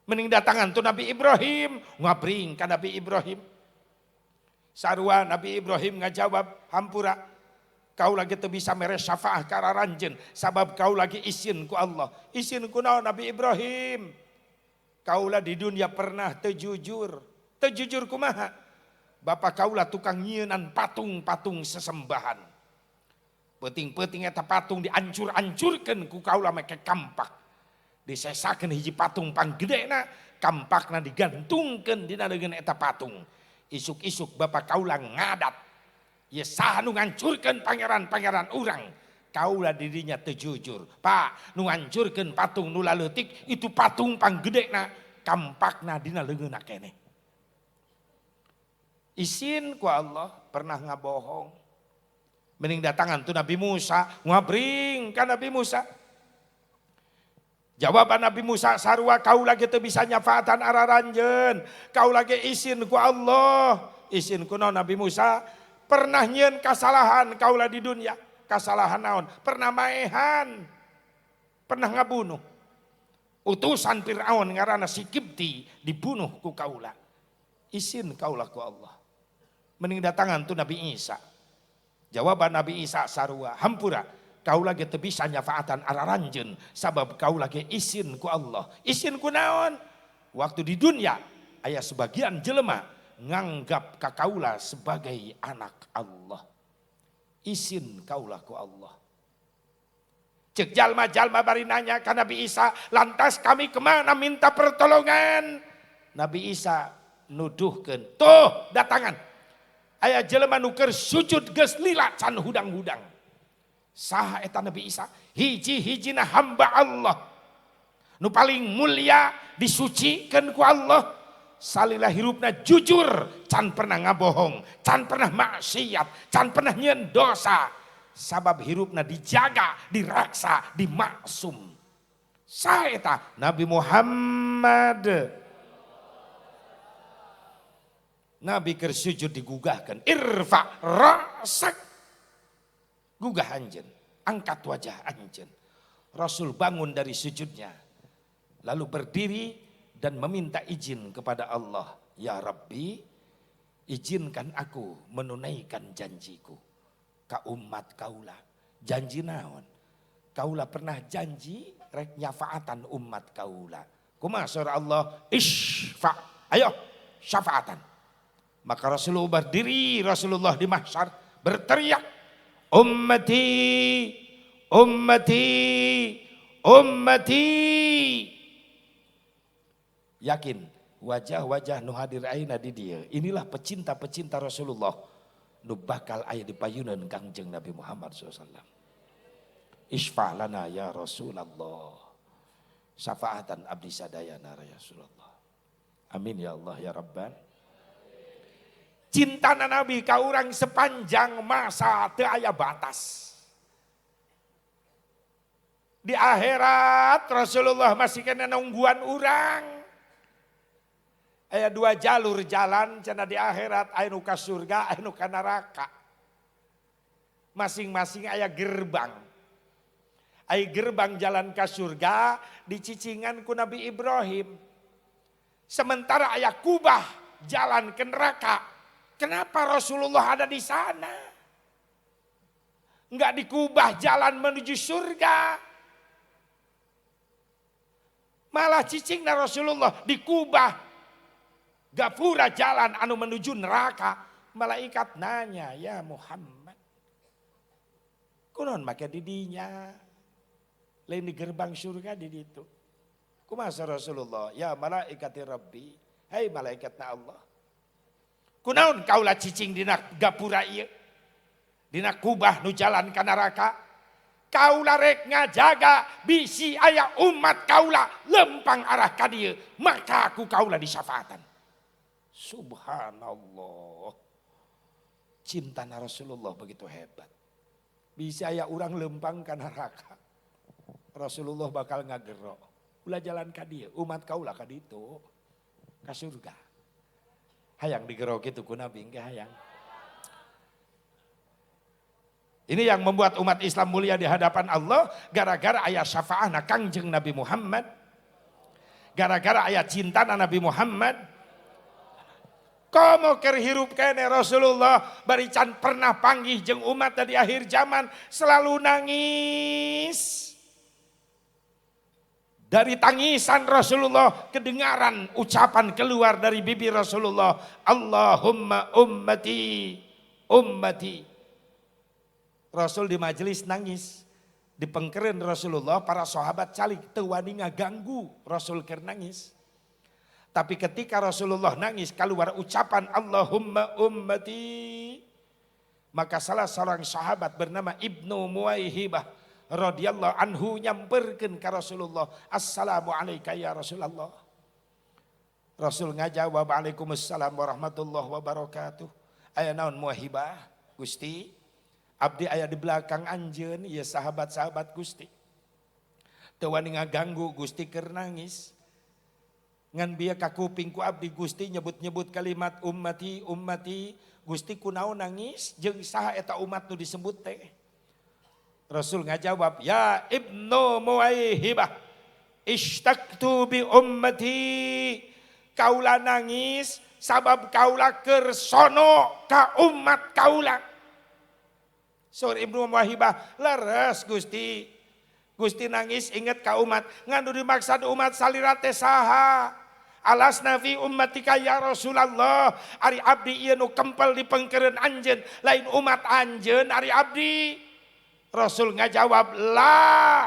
Mending datangan tuh Nabi Ibrahim, ngabring ka Nabi Ibrahim. Sarua Nabi Ibrahim ngajawab, hampura, kau lagi teu bisa mere syafaah ka aranjeun sabab kau lagi isin ku Allah. Isin ku naon Nabi Ibrahim? Kaula di dunia pernah teu jujur. Teu jujur kumaha? Bapak kaula tukang nyienan patung-patung sesembahan. Peuting-peuting eta patung diancur-ancurkeun ku kaula make kampak. Disesakeun hiji patung panggedena, kampakna digantungkeun dina leungeun eta patung. Isuk-isuk bapak kaula ngadat. Ye saha nu ngancurkeun pangeran-pangeran urang? Kaula dirinya teu jujur. Pak, nu ngancurkeun patung nu laleutik itu patung panggedena, kampakna dina leungeunna keneh. Isin ku Allah pernah ngabohong. Mending datangan tuh Nabi Musa, ngabring ka Nabi Musa. Jawaban Nabi Musa sarua kau lagi teu bisa nyafaatan araranjeun, kau lagi isin ku Allah. Isin ku naon Nabi Musa? Pernah nyieun kasalahan kaula di dunia. Kasalahan naon? Pernah maehan. Pernah ngabunuh. Utusan Fir'aun ngaranna si Kibti dibunuh ku kaula. Isin kaula ku Allah. Mending datangan tuh Nabi Isa. Jawaban Nabi Isa sarua, hampura, kau lagi teu bisa nyafaatan araranjeun sabab kau lagi isin ku Allah. Isin ku naon? Waktu di dunia aya sebagian jelema nganggap ka kaula sebagai anak Allah. Isin kaula ku Allah. Cek jalma-jalma bari nanya ka Nabi Isa, lantas kami kemana minta pertolongan? Nabi Isa nuduhkeun, tuh datangan. Aya jelema nu keur sujud geus lila can hudang-hudang. Saha eta Nabi Isa? Hiji-hijina hamba Allah. Nu paling mulia disucikeun ku Allah. Salila hirupna jujur, can pernah ngabohong, can pernah maksiat, can pernah nyieun dosa. Sabab hirupna dijaga, diraksa, dimaksum. Saha eta? Nabi Muhammad. Nabi keur sujud digugahkan. Irfa ra'sak. Gugah anjeun, angkat wajah anjeun. Rasul bangun dari sujudnya, lalu berdiri dan meminta izin kepada Allah. Ya Rabbi, izinkan aku menunaikan janjiku ka umat kaula. Janji naon? Kaula pernah janji rek nyafaatan umat kaula. Kumaha surah Allah? Isfa. Ayo syafaatan. Maka Rasulullah berdiri, Rasulullah di mahsyar berteriak, ummati, ummati, ummati. Yakin wajah-wajah nu hadir ayeuna di dieu. Inilah pecinta-pecinta Rasulullah nu bakal aya di payunan Kangjeng Nabi Muhammad shallallahu alaihi wasallam. Isfa lana ya Rasulullah. Syafaatan abdi sadayana ya Rasulullah. Amin ya Allah ya Rabban. Cinta Nabi ka urang sepanjang masa teu aya batas. Di akhirat Rasulullah masih kena nungguan urang. Aya dua jalur jalan cenah di akhirat, aya nu ka surga, aya nu ka neraka. Masing-masing aya gerbang. Aya gerbang jalan ka surga dicicingan ku Nabi Ibrahim. Sementara aya kubah jalan ke neraka. Kenapa Rasulullah ada di sana? Enggak dikubah jalan menuju surga. Malah cicingna Rasulullah dikubah gapura jalan anu menuju neraka. Malaikat nanya, ya Muhammad, kunaon make didinya? Lain di gerbang surga di ditu. Kumaha Rasulullah? Ya malaikati Rabbi, hai malaikatna Allah. Kunaon kaula cicing dina gapura ieu? Dina kubah nu jalan ka neraka. Kaula rek ngajaga bisi aya umat kaula lempang arah ka dieu, maka ku kaula disyafaatan. Subhanallah. Cinta Rasulullah begitu hebat. Bisa aya urang lempang ka neraka. Rasulullah bakal ngagero. Ulah jalan ka dieu, umat kaula ka ditu ka surga. Hayang digero kitu ku Nabi engke hayang. Ini yang membuat umat Islam mulia di hadapan Allah gara-gara aya syafaahna Kangjeng Nabi Muhammad. Gara-gara aya cintana Nabi Muhammad. Komo keur hirup keneh Rasulullah bari can pernah panggih jeung umat di akhir zaman selalu nangis. Dari tangisan Rasulullah kedengaran ucapan keluar dari bibir Rasulullah, Allahumma ummati ummati. Rasul di majelis nangis, dipengkerin Rasulullah, para sahabat calik teu wani ngaganggu Rasul keur nangis. Tapi ketika Rasulullah nangis keluar ucapan Allahumma ummati, maka salah seorang sahabat bernama Ibnu Muwaihibah radhiyallahu anhu nyamperkeun ka Rasulullah, assalamu alayka ya Rasulullah. Rasul ngajawab waalaikumsalam warahmatullahi wabarakatuh. Aya naon Muwaihibah? Gusti, abdi aya di belakang anjeun ieu sahabat-sahabat Gusti. Teu wani ngaganggu Gusti keur nangis. Ngan bieu ka kuping ku abdi Gusti nyebut-nyebut kalimat ummati ummati. Gusti kunaon nangis jeung saha eta umat nu disebut teh? Rasul ngajawab, ya Ibnu Muwaihibah, istaktu bi ummati. Kaula nangis sabab kaula keur sono ka umat kaula. Saur Ibnu Muwaihibah, leres Gusti. Gusti nangis inget ka umat, ngan nu dimaksad umat salira teh saha? Alasna fi ummatika ya Rasulullah. Ari abdi ieu nu kempel di pengkereun anjeun, lain umat anjeun ari abdi. Rasul ngajawab, la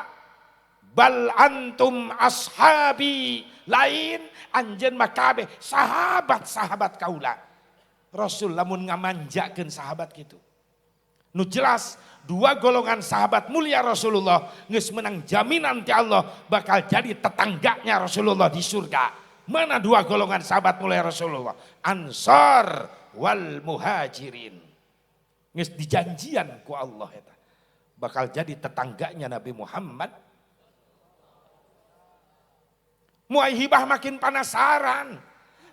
bal antum ashabi, lain anjeun mah kabeh sahabat-sahabat kaula. Rasul lamun ngamanjakeun sahabat kitu. Nu jelas dua golongan sahabat mulia Rasulullah geus menang jaminan ti Allah bakal jadi tetangganya Rasulullah di surga. Mana dua golongan sahabat mulia Rasulullah? Ansar wal muhajirin. Geus dijanjian ku Allah eta bakal jadi tetangganya Nabi Muhammad. Muwaihibah makin penasaran.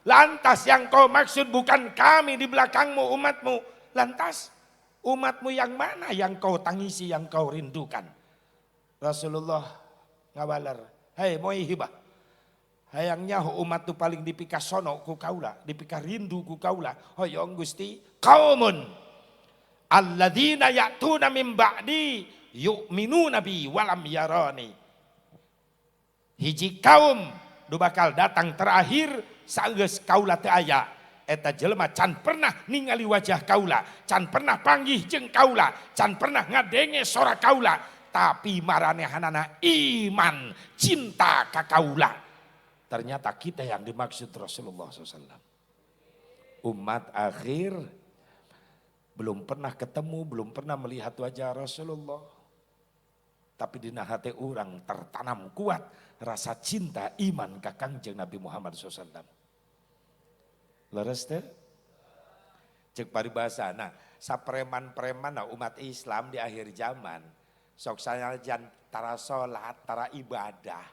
Lantas yang kau maksud bukan kami di belakangmu umatmu. Lantas umatmu yang mana yang kau tangisi, yang kau rindukan? Rasulullah ngawaler, hei Muwaihibah, hayangnya umat tu paling dipikasono ku kaula, dipikarindu ku kaula. Hoyong Gusti, kaumun alladzina ya'tuna min ba'di yu'minuna bi walam yarani. Hiji kaum nu bakal datang terakhir sageus kaula teu aya. Eta jelema can pernah ningali wajah kaula, can pernah panggih jeung kaula, can pernah ngadenge sora kaula, tapi maranehanana iman cinta ka kaula. Ternyata kita yang dimaksud Rasulullah SAW. Umat akhir belum pernah ketemu, belum pernah melihat wajah Rasulullah. Tapi dina hate urang tertanam kuat rasa cinta iman ka Kangjeng Nabi Muhammad SAW. Leres teh? Cek paribasana, sapreman-preman umat Islam di akhir zaman sok sanajan tara salat, tara ibadah.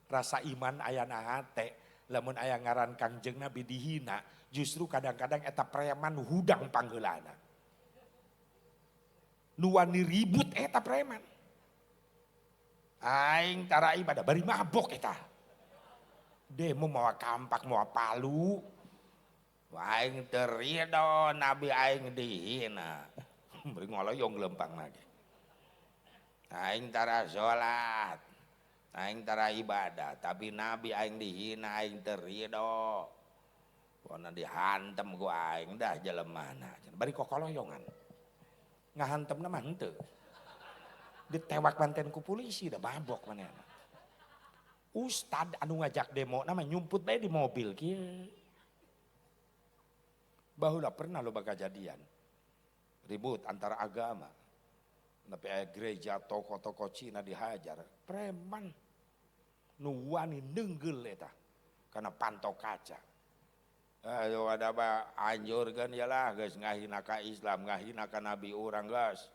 Rasa iman aya na hate, lamun aya ngaran Kangjeng Nabi dihina, justru kadang-kadang eta preman hudang panggeulana. Nu wani ribut eta preman. Aing tara ibadah bari mabok eta. Demo mawa kampak, mawa palu. Aing teu ridho Nabi aing dihina. Bari ngoloyong lempang lagi. Aing tara salat, aing tara ibadah, tapi Nabi aing dihina, aing teu ridho. Pokona dihantem ku aing dah jelemana. Bari kokoloyongan. Ngahantemna mah henteu. Ditewak manten ku polisi dah mabok manehna. Ustad anu ngajak demo nama nyumput bae di mobil kieu. Baheula pernah loba kajadian. Ribut antara agama. Tapi aya gereja toko-toko Cina dihajar, preman nu wani neunggel eta kana panto kaca. Ayo ada ba anjurkeun ya lah geus ngahina ka Islam, ngahina ka nabi urang geus.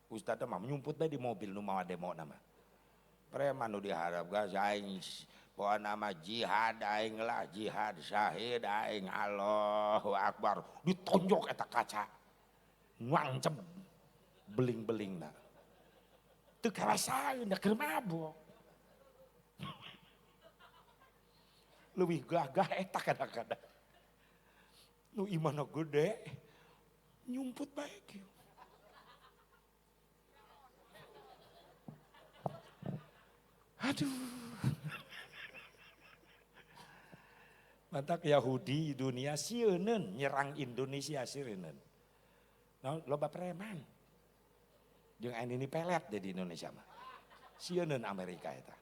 Ustaz mah nyumput bae di mobil nu mawa demo na mah. Preman nu diharap geus aing pokona mah jihad aing lah, jihad syahid aing, Allahu Akbar. Ditonjok eta kaca. Ngangcem beling-belingna. Teu karasaeun da keur mabok. Leuwih gagah eta kadang-kadang. Nu imahna gede nyumput bae kieu. Aduh. Mantak Yahudi dunia sieuneun nyerang Indonesia sieuneun. Nah, loba preman. Jeung ini pelet deh di Indonesia mah. Sieuneun Amerika eta.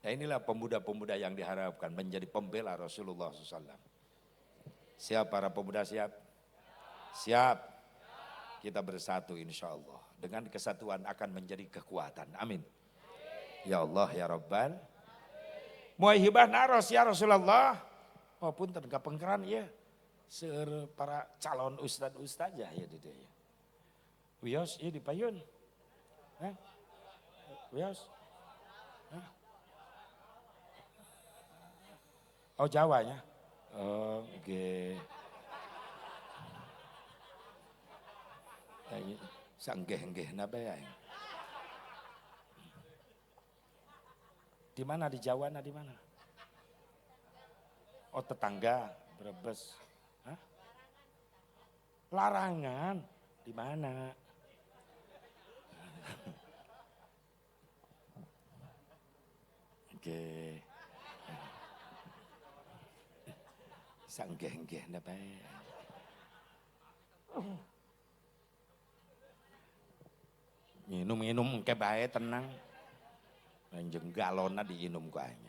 Nah inilah pemuda-pemuda yang diharapkan menjadi pembela Rasulullah SAW. Siap para pemuda, siap? Siap. Kita bersatu insya Allah. Dengan kesatuan akan menjadi kekuatan. Amin. Ya Allah ya Rabbal. Muaihibah naros ya Rasulullah. Oh punten kapengkeran ya. Seueur para calon ustad-ustazah ya di dieu. Wios ieu di payun. Hah? Wios? Hah? Oh Jawanya. Oh, nggih. Sanggeh-nggehna bae aing. Di mana di Jawa na di mana? Oh tetangga Brebes. Hah? Larangan di mana? Oke. Sanggeh-nggehna bae. Minum-minum engke bae tenang. Anjeng galonna diinum ku aing.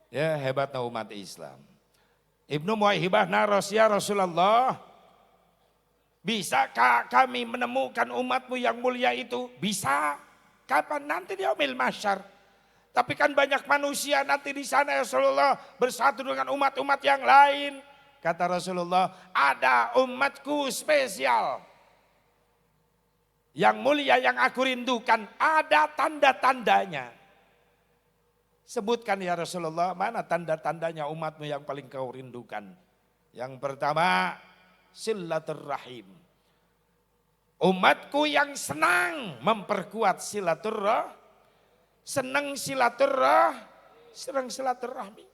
Ya hebatnya umat Islam. Ibnu Muwaihibah naros ya Rasulullah. Bisakah kami menemukan umatmu yang mulia itu? Bisa. Kapan? Nanti di yaumil mahsyar. Tapi kan banyak manusia nanti di sana ya Rasulullah bersatu dengan umat-umat yang lain. Kata Rasulullah, ada umatku spesial. Yang mulia yang aku rindukan, ada tanda-tandanya. Sebutkan ya Rasulullah, mana tanda-tandanya umatmu yang paling kau rindukan? Yang pertama, silaturahim. Umatku yang senang memperkuat silaturahim, senang silaturahim, senang silaturahmi.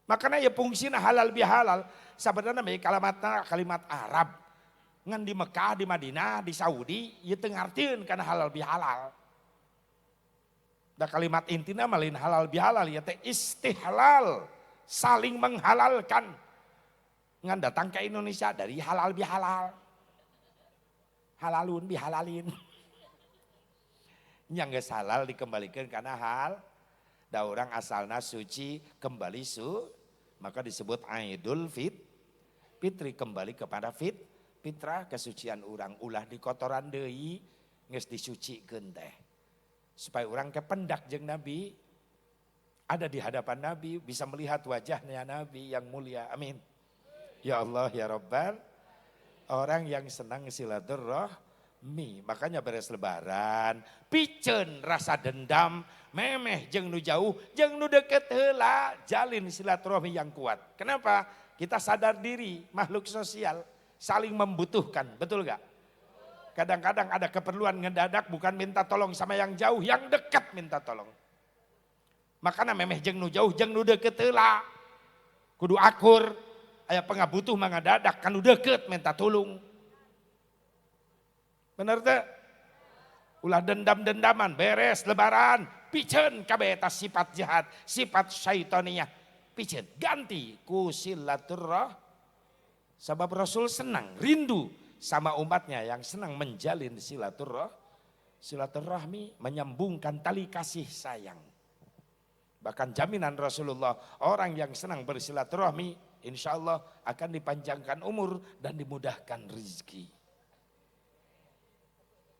Makanya ya fungsina halal bihalal. Sebenarnya kalimatna kalimat Arab. Ngan di Mekah, di Madinah, di Saudi, ieu teu ngartieun kana halal bihalal. Da kalimat intina mah lain halal bihalal ya teh istihlal, saling menghalalkan. Ngan datang ke Indonesia dari halal bihalal. Halalun bihalalin. Yang geus halal dikembalikan karena hal, da urang asalna suci kembali su, maka disebut Idul Fitri kembali kepada fitrah kesucian urang ulah dikotoran deui geus disucikeun teh. Supaya urang kependak jeung Nabi, ada di hadapan Nabi, bisa melihat wajahnya Nabi yang mulia. Amin. Ya Allah ya Rabbal. Orang yang senang silaturahmi, makanya beres lebaran, piceun rasa dendam, memeh jeung nu jauh, jeung nu deket heula, jalin silaturahmi yang kuat. Kenapa? Kita sadar diri, makhluk sosial, saling membutuhkan, betul gak? Kadang-kadang ada keperluan ngedadak bukan minta tolong sama yang jauh, yang dekat minta tolong. Makanya memeh jeung nu jauh, jeung nu deket heula. Kudu akur, aya pangabutuh mah ngadadak ka nu deket minta tolong. Bener teh? Ulah dendam-dendaman, beres lebaran, piceun kabeh eta sifat jahat, sifat syaitoniyah. Piceun, ganti ku silaturahmi. Sebab Rasul senang, rindu sama umatnya yang senang menjalin silaturahmi, menyambungkan tali kasih sayang. Bahkan jaminan Rasulullah, orang yang senang bersilaturahmi, Insya Allah akan dipanjangkan umur dan dimudahkan rizki.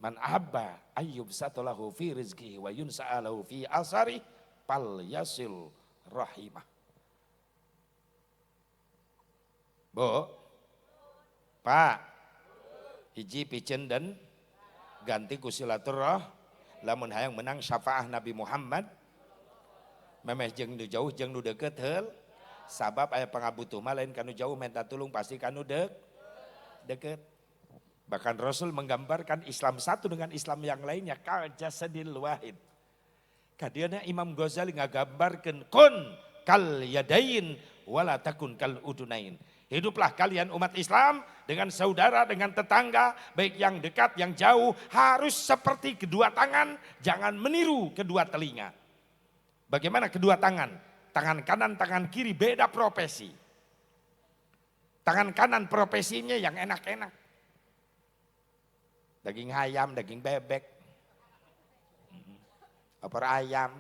Man ahabba ayyub satulahu fi rizki wa yunsa'alahu fi asari pal yasil rahimah. Bu, Pak, hiji piceun dan ganti ku silaturah, lamun hayang menang syafaah Nabi Muhammad, memeh jeung nu jauh jeung nu deukeut heul, sabab aya pangabutuh mah lain kanu jauh minta tulung pasti kanu deukeut. Bahkan Rasul menggambarkan Islam satu dengan Islam yang lainnya kal jasadil wahid. Kadiana Imam Ghazali ngagambarkeun kun kal yadain wala takun kal udunain. Hiduplah kalian umat Islam dengan saudara, dengan tetangga, baik yang dekat, yang jauh, harus seperti kedua tangan, jangan meniru kedua telinga. Bagaimana kedua tangan? Tangan kanan, tangan kiri beda profesi. Tangan kanan profesinya yang enak-enak. Daging ayam, daging bebek, opor ayam,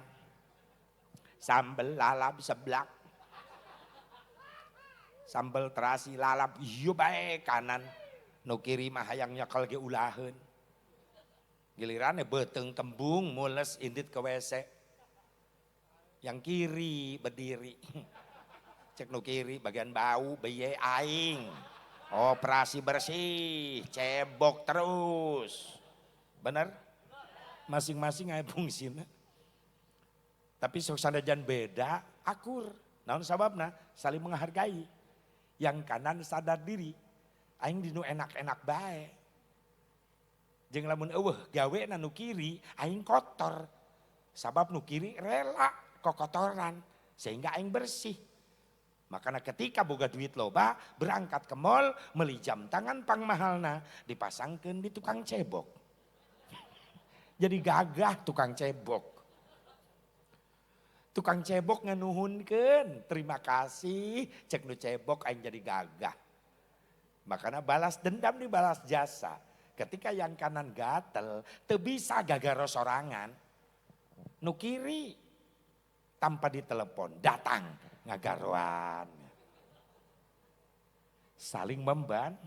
sambel lalap seblak, sambel terasi lalap, iya bae kanan, nu kiri mah hayang nyekel ge ulaheun. Gilirane beuteung kembung mules indit ke WC. Yang kiri berdiri, cek nu kiri bagian bau beye aing. Operasi bersih, cebok terus. Bener? Masing-masing aya fungsina. Tapi sok sanajan beda, akur. Naon sababna? Saling menghargai. Yang kanan sadar diri, aing dinu enak-enak bae. Jeung lamun eueuh gawe na nu kiri, aing kotor. Sabab nu kiri rela kokotoran sehingga aing bersih. Makanya ketika boga duit loba, berangkat ke mall, beli jam tangan pangmahalna, dipasangkeun di tukang cebok. Jadi gagah tukang cebok. Tukang cebok nganuhunkeun, terima kasih, cek nu cebok aing jadi gagah. Makanya balas dendam dibalas jasa. Ketika yang kanan gatel, teu bisa gagaro sorangan. Nu kiri tanpa ditelepon, datang ngagaroan. Saling memban.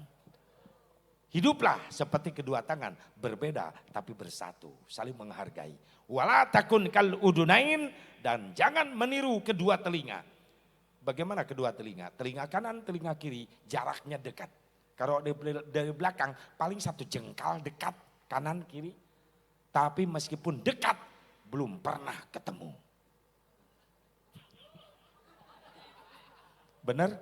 Hiduplah seperti kedua tangan, berbeda tapi bersatu, saling menghargai. Wala takun kal udunain, dan jangan meniru kedua telinga. Bagaimana kedua telinga? Telinga kanan, telinga kiri, jaraknya dekat. Kalau dari belakang paling satu jengkal dekat kanan kiri. Tapi meskipun dekat belum pernah ketemu. Bener?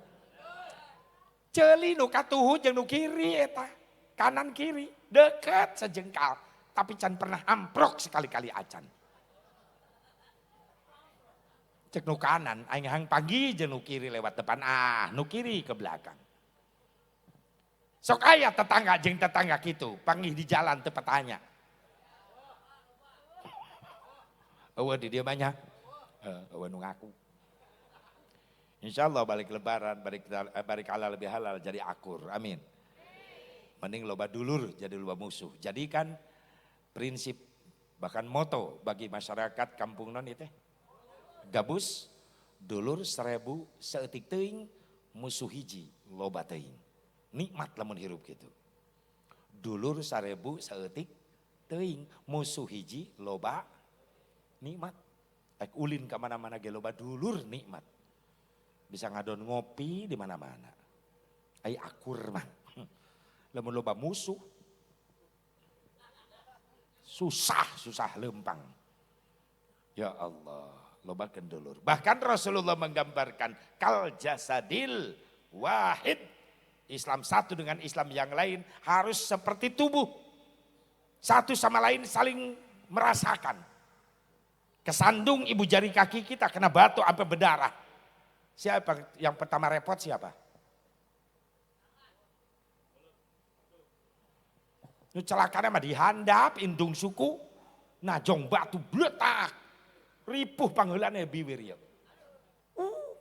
Ceuli nu katuhu jeung nu kiri eta. Kanan kiri dekat sejengkal, tapi can pernah amprok sekali-kali acan. Cek nu kanan aing hang pagi jeung nu kiri lewat depan, ah nu kiri ke belakang. Sok aya tetangga jeung tetangga kitu, panggih di jalan teu petanya. Eueuh di dieu mah nya, eueuh nu ngaku. Insya Allah balik lebaran, balik halal lebih halal jadi akur, amin. Mending loba dulur jadi loba musuh. Jadikan prinsip bahkan moto bagi masyarakat kampung non itu. Gabus, dulur 1000 seeutik teuing, musuh hiji loba teuing. Nikmat lamun hirup gitu. Dulur 1000 seeutik teuing, musuh hiji loba nikmat. Ek ulin ka mana-mana ge loba dulur nikmat. Bisa ngadon ngopi di mana-mana. Ai akur mah. Lamun loba musuh susah-susah lempang. Ya Allah, loba kendulur. Bahkan Rasulullah menggambarkan kal jasadil wahid. Islam satu dengan Islam yang lain harus seperti tubuh. Satu sama lain saling merasakan. Kesandung ibu jari kaki kita kena batu sampai berdarah. Siapa yang pertama repot siapa? Nu celakana mah dihandap indung suku, najong batu bletak, ripuh pangheulana biwir ieu.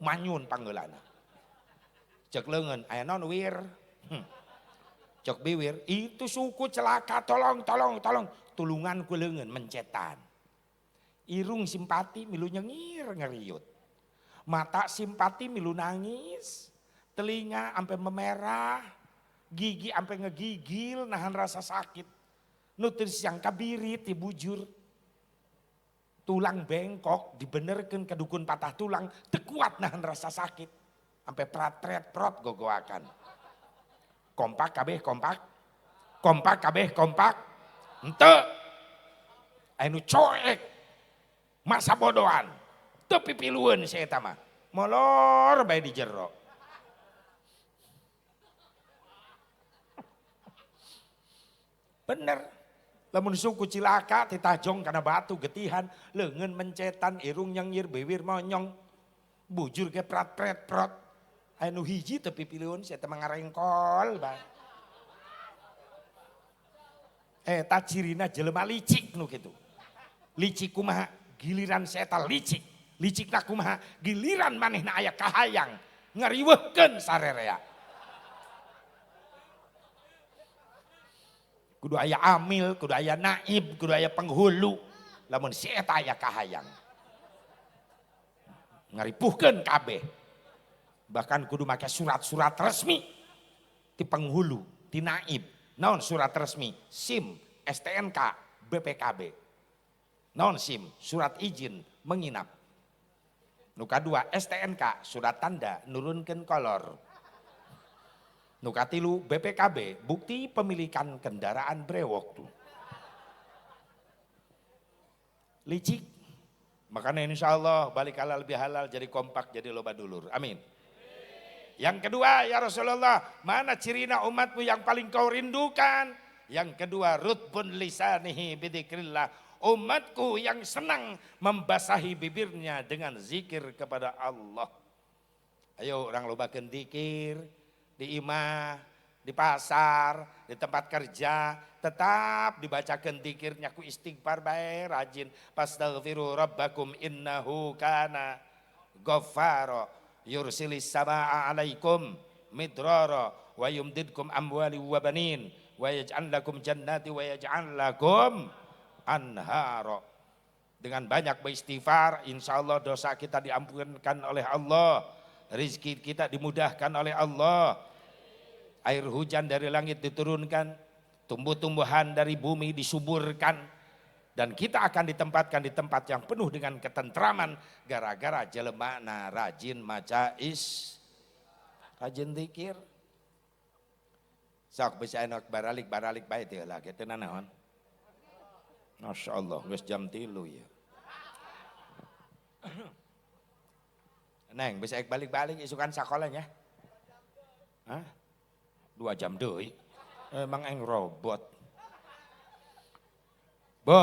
Manyun pangheulana. Cek leungeun aya naon wir? Cek biwir, itu suku celaka, tolong tolong tolong, tulungan ku leungeun mencetan. Irung simpati milu nyengir ngeriut. Mata simpati milu nangis, Telinga sampai memerah, gigi sampai ngegigil nahan rasa sakit. Nutrisi yang kabirit dibujur. Tulang bengkok dibenerkeun ke dukun patah tulang, teu kuat nahan rasa sakit. Sampai pratret prot gogoakan. Kompak kabeh kompak. Kompak kabeh kompak. Henteu. Anu coek. Masa bodohan. Teu pipilueun si eta mah. Molor bae di jero. Bener. Lamun suku cilaka titajong kana batu getihan, leungeun mencetan, irung nyengir, bibir monyong. Bujur ge prat-pret prot. Anu hiji teu pipilueun si eta mah ngarengkol bae. Eta cirina jelema licik nu kitu. Licik kumaha? Giliran si eta licik. Licikna kumaha? Giliran manehna aya kahayang ngariweuhkeun sarerea. Kudu aya amil, kudu aya naib, kudu aya penghulu. Lamun si eta aya kahayang ngaripuhkeun kabeh. Bahkan kudu make surat-surat resmi ti penghulu, ti naib. Naon surat resmi? SIM, STNK, BPKB. Naon SIM? Surat izin menginap. Nu kadua STNK, surat tanda nurunkeun kolor. Nu katilu BPKB, bukti pemilikan kendaraan brewok tuh. Licik. Makanya insya Allah balik halal bihalal jadi kompak jadi loba dulur. Amin. Yang kedua ya Rasulullah, mana cirina umatmu yang paling kau rindukan? Yang kedua, rutbun lisanihi bidzikrillah. Umatku yang senang membasahi bibirnya dengan zikir kepada Allah. Ayo orang lobakeun zikir di imah, di pasar, di tempat kerja, tetap dibacakan zikirnya ku istighfar bae rajin. Fastaghfiru rabbakum innahu kana ghaffara yursilis samaa alaikum midrara wa yumdidkum amwali wa banin wa yaj'al lakum jannati wa yaj'al lakum anhara. Dengan banyak beristighfar, insyaallah dosa kita diampunkan oleh Allah, rizki kita dimudahkan oleh Allah, air hujan dari langit diturunkan, tumbuh-tumbuhan dari bumi disuburkan, dan kita akan ditempatkan di tempat yang penuh dengan ketentraman gara-gara jelemana rajin maca is, rajin zikir. Sok bisa enak baralik-baralik bae teh lah kitu nanaon. Masya Allah, geus jam 3 ya. Neng, bisa balik-balik isukan sekolahnya. Hah? 2 jam deui. Emang eng robot. Bu,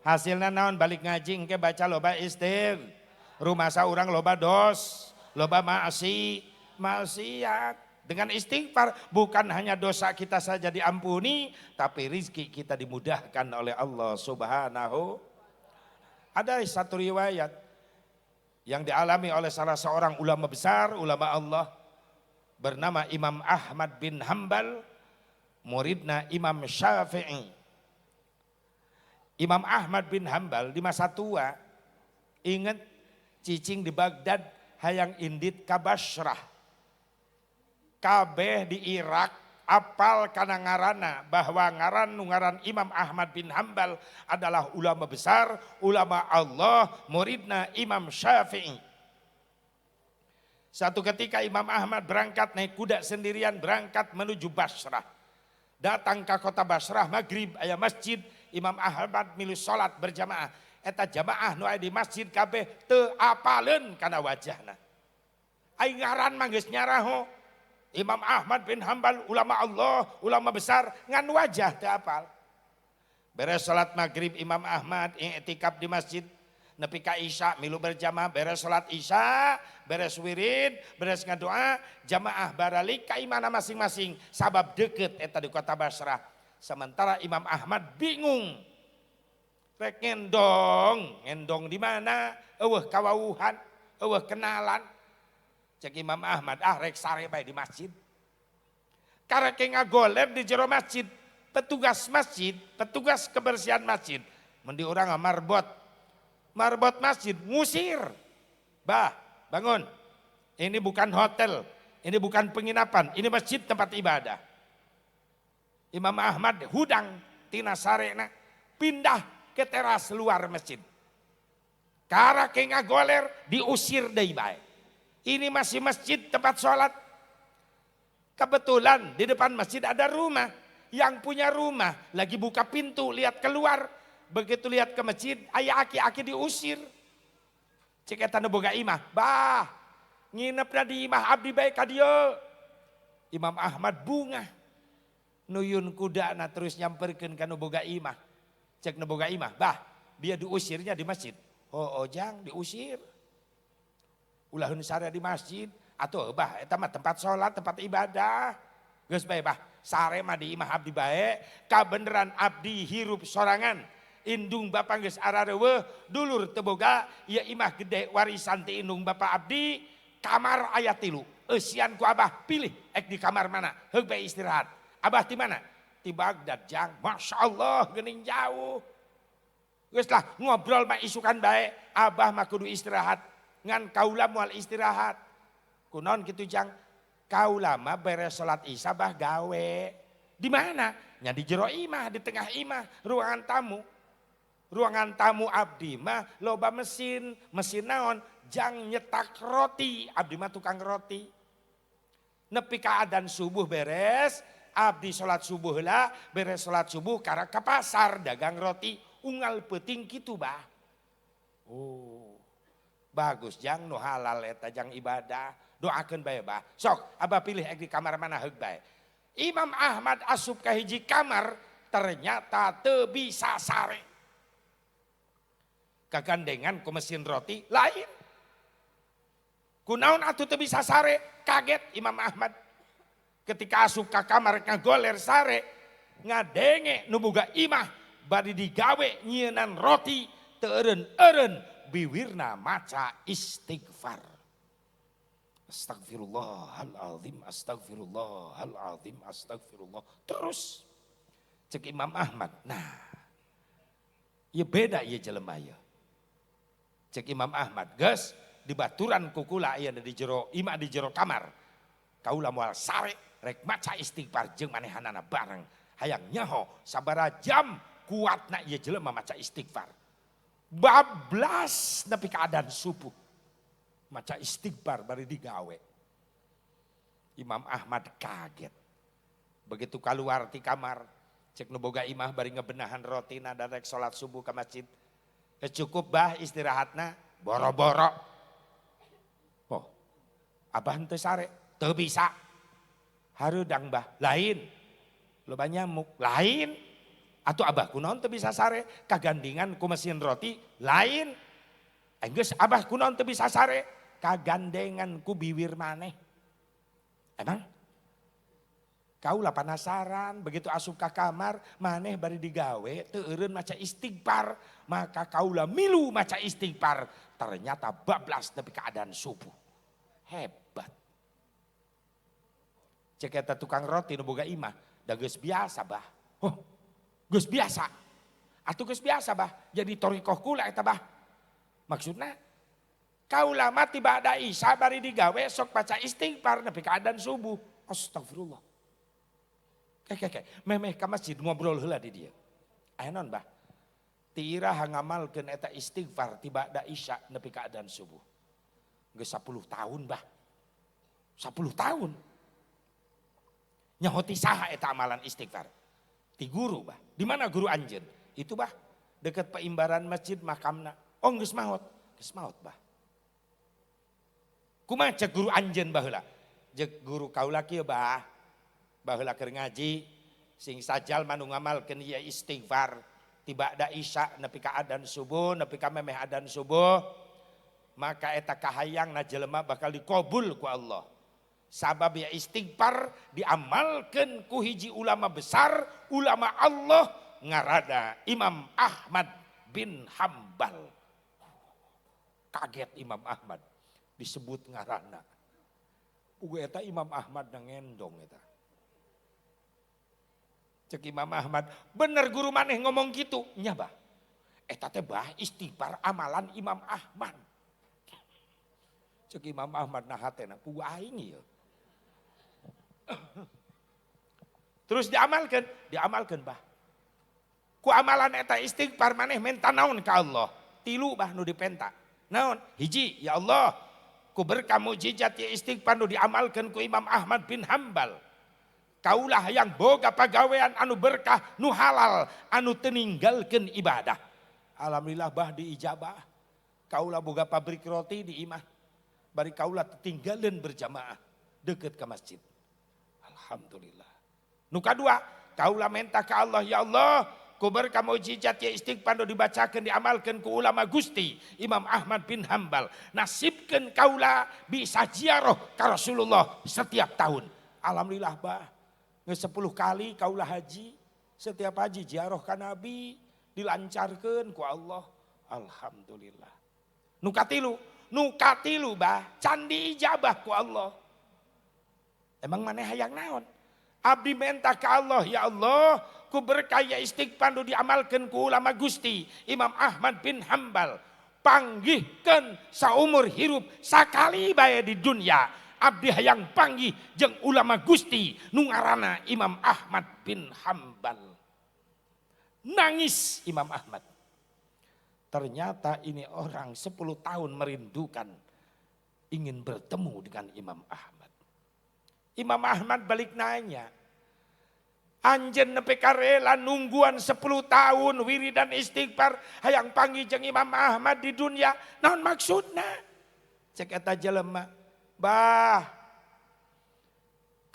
hasilnya naon balik ngaji engke baca loba istig. Rumasa urang loba dos, loba maksiat. Dengan istighfar bukan hanya dosa kita saja diampuni, tapi rizki kita dimudahkan oleh Allah Subhanahu. Ada satu riwayat yang dialami oleh salah seorang ulama besar, ulama Allah, bernama Imam Ahmad bin Hanbal, muridna Imam Syafi'i. Imam Ahmad bin Hanbal di masa tua, ingat cicing di Baghdad hayang indit ka Basrah. Kabeh di Irak apal kana ngaranna bahwa ngaran nu ngaran Imam Ahmad bin Hanbal adalah ulama besar, ulama Allah, muridna Imam Syafi'i. Satu ketika Imam Ahmad berangkat naik kuda sendirian, berangkat menuju Basrah. Datang ke kota Basrah maghrib aya masjid, Imam Ahmad milu salat berjamaah. Eta jamaah nu aya di masjid kabeh teu apaleun kana wajahna. Ai ngaran mah geus nyaraho. Imam Ahmad bin Hanbal ulama Allah, ulama besar, ngan wajah teu apal. Beres salat maghrib Imam Ahmad i'tikaf di masjid nepi ka isya milu berjamaah, beres salat isya, beres wirid, beres ngadoa, jamaah baralik ka imana masing-masing sabab deket eta di kota Basrah. Sementara Imam Ahmad bingung. Rek ngendong, ngendong di mana? Eueuh kawauhan, eueuh kenalan. Cek Imam Ahmad, ah rek sare bae di masjid. Karek ngagoler di jero masjid, petugas masjid, petugas kebersihan masjid, mendi urang marbot. Marbot masjid ngusir. Bah, bangun. Ini bukan hotel, Ini bukan penginapan, ini masjid tempat ibadah. Imam Ahmad hudang tina sarena pindah ke teras luar masjid. Karek ngagoler diusir deui bae. Ini masih masjid tempat sholat. Kebetulan di depan masjid ada rumah. Yang punya rumah lagi buka pintu lihat keluar. Begitu lihat ke masjid, aya aki-aki diusir. Cek eta nu boga imah, bah nginepna di imah abdi bae ka dieu. Imam Ahmad bungah. Nuyun kudana terus nyamperkeun ka nu boga imah. Cek nu boga imah, bah dia diusirnya di masjid. Oh, ojang diusir. Ulah sare di masjid atau bah eta mah tempat sholat, tempat ibadah. Geus bae bah, sare mah di imah abdi bae, kabeneran abdi hirup sorangan. Indung bapak geus arareuweuh, dulur teu boga, ieu imah gede warisan ti indung bapak abdi, kamar aya 3. Eusian ku abah pilih ek di kamar mana, heug bae istirahat. Abah di mana? Di Baghdad jang. Masya Allah geuning jauh. Geus lah ngobrol mah isukan bae, abah mah kudu istirahat. Ngan kaula moal istirahat. Kunaon kitu jang? Kaula mah beres salat isya bah gawe. Di mana? Nya di jero imah, di tengah imah, ruangan tamu. Ruangan tamu abdi mah loba mesin, mesin naon? Jang nyetak roti, abdi mah tukang roti. Nepi ka adan subuh beres, abdi salat subuh lah, beres salat subuh karak ka pasar dagang roti, unggal peuting kitu bah. Oh, bagus jang nu halal eta jang ibadah, doakeun bae bah. Sok abah pilih ek di kamar mana heug bae. Imam Ahmad asup ka hiji kamar, ternyata teu bisa sare. Kagandengan ku mesin roti lain. Kunaon atuh teu bisa sare? Kaget Imam Ahmad. Ketika asup ka kamar ngagoler sare, ngadenge nu boga imah bari digawe nyieunnan roti teu eureun-eureun biwirna maca istighfar. Astagfirullahalazim, astagfirullahalazim, astagfirullah. Terus cek Imam Ahmad, nah, ieu beda ieu jelema ieu. Cek Imam Ahmad, geus dibaturan ku kula ieu di jero imah di jero kamar. Kaula moal sare rek maca istighfar jeung manehanana bareng. Hayang nyaho sabaraha jam kuatna ieu jelema maca istighfar. Bablas nepi ka adan subuh. Maca istighfar bari digawe. Imam Ahmad kaget. Begitu keluar ti kamar, cek nu boga imah bari ngebenahan rotina dan rek salat subuh ka masjid. Cukup bah istirahatna boro-boro. Oh, abah henteu sare, teu bisa. Hareudang bah, lain. Loba nyamuk, lain. Atuh abah kunaon teu bisa sare, kagandingan ku mesin roti, lain. Enggeus abah kunaon teu bisa sare, kagandengan ku biwir maneh. Emang? Kaula penasaran, begitu asup ka kamar, maneh bari digawe, teu eureun maca istighfar, maka kaula milu maca istighfar, ternyata bablas nepi ka adan subuh. Hebat. Cek eta tukang roti nu boga imah, da geus biasa bah. Oh, geus biasa. Atuh geus biasa bah, jadi thoriqoh kula eta bah. Maksudna kaula mah tiba ada isya bari digawe sok baca istighfar nepi ka adan subuh. Astagfirullah. Kek, memeh ka masjid ngobrol heula di dieu. Aya naon bah? Ti iraha ngamalkeun eta istighfar tiba da isya nepi ka adan subuh. Geus 10 tahun bah. 10 tahun. Nyaho ti saha eta amalan istighfar? Ti guru bah. Di mana guru anjeun? Itu bah, deket paimbaran masjid makamna. Oh geus maot. Geus maot bah. Kumaha cek guru anjeun baheula? Jeung guru kaula kieu bah. Baheula keur ngaji sing sajal manu ngamalkeun ieu istighfar tiba da isya nepi ka adan subuh nepi ka memeh adan subuh maka eta kahayangna jelema bakal dikabul ku Allah. Sabab ya istighfar diamalkeun ku hiji ulama besar, ulama Allah ngarana Imam Ahmad bin Hambal. Kaget Imam Ahmad disebut ngarana. Uga eta Imam Ahmad ngendong eta. Cek Imam Ahmad, bener guru maneh ngomong gitu. Nya bah, eta teh bah istighfar amalan Imam Ahmad. Cek Imam Ahmad nah hatena, pugu aing ieu. Terus diamalkan, diamalkan bah. Ku amalan eta istighfar maneh menta naon ka Allah? Tilu bah nu dipenta. Naon? Hiji, ya Allah, ku berkah mukjizat ya istighfar nu diamalkan ku Imam Ahmad bin Hambal. Kaulah yang boga pagawean anu berkah, nu halal, anu teu ninggalkeun ibadah. Alhamdulillah bah diijabah. Kaulah boga pabrik roti di imah. Bari kaulah tinggalin berjamaah deket ke masjid. Alhamdulillah. Nu kadua, kaulah minta ke Allah, ya Allah, ku berkah mukjizat ya istighfar nu dibacakeun diamalkeun ku ulama Gusti Imam Ahmad bin Hambal. Nasibkeun kaula bisa ziarah ka Rasulullah setiap tahun. Alhamdulillah bah. Geus 10 kali kaula haji, setiap haji ziarah ka Nabi dilancarkeun ku Allah. Alhamdulillah. Nu katilu bah, can diijabah ku Allah. Emang maneh hayang naon? Abdi minta ke Allah, ya Allah, ku berkaya istighfar nu diamalkeun ku ulama Gusti Imam Ahmad bin Hambal. Panggihkeun saumur hirup sakali bae di dunia. Abdi hayang panggih jeung ulama Gusti nu ngaranna Imam Ahmad bin Hambal. Nangis Imam Ahmad. Ternyata ini orang 10 tahun merindukan ingin bertemu dengan Imam Ahmad. Imam Ahmad balik nanya, anjeun nepi ka rela nungguan 10 tahun wiridan istighfar hayang panggih jeung Imam Ahmad di dunia, naon maksudna? Cek eta jelema, bah,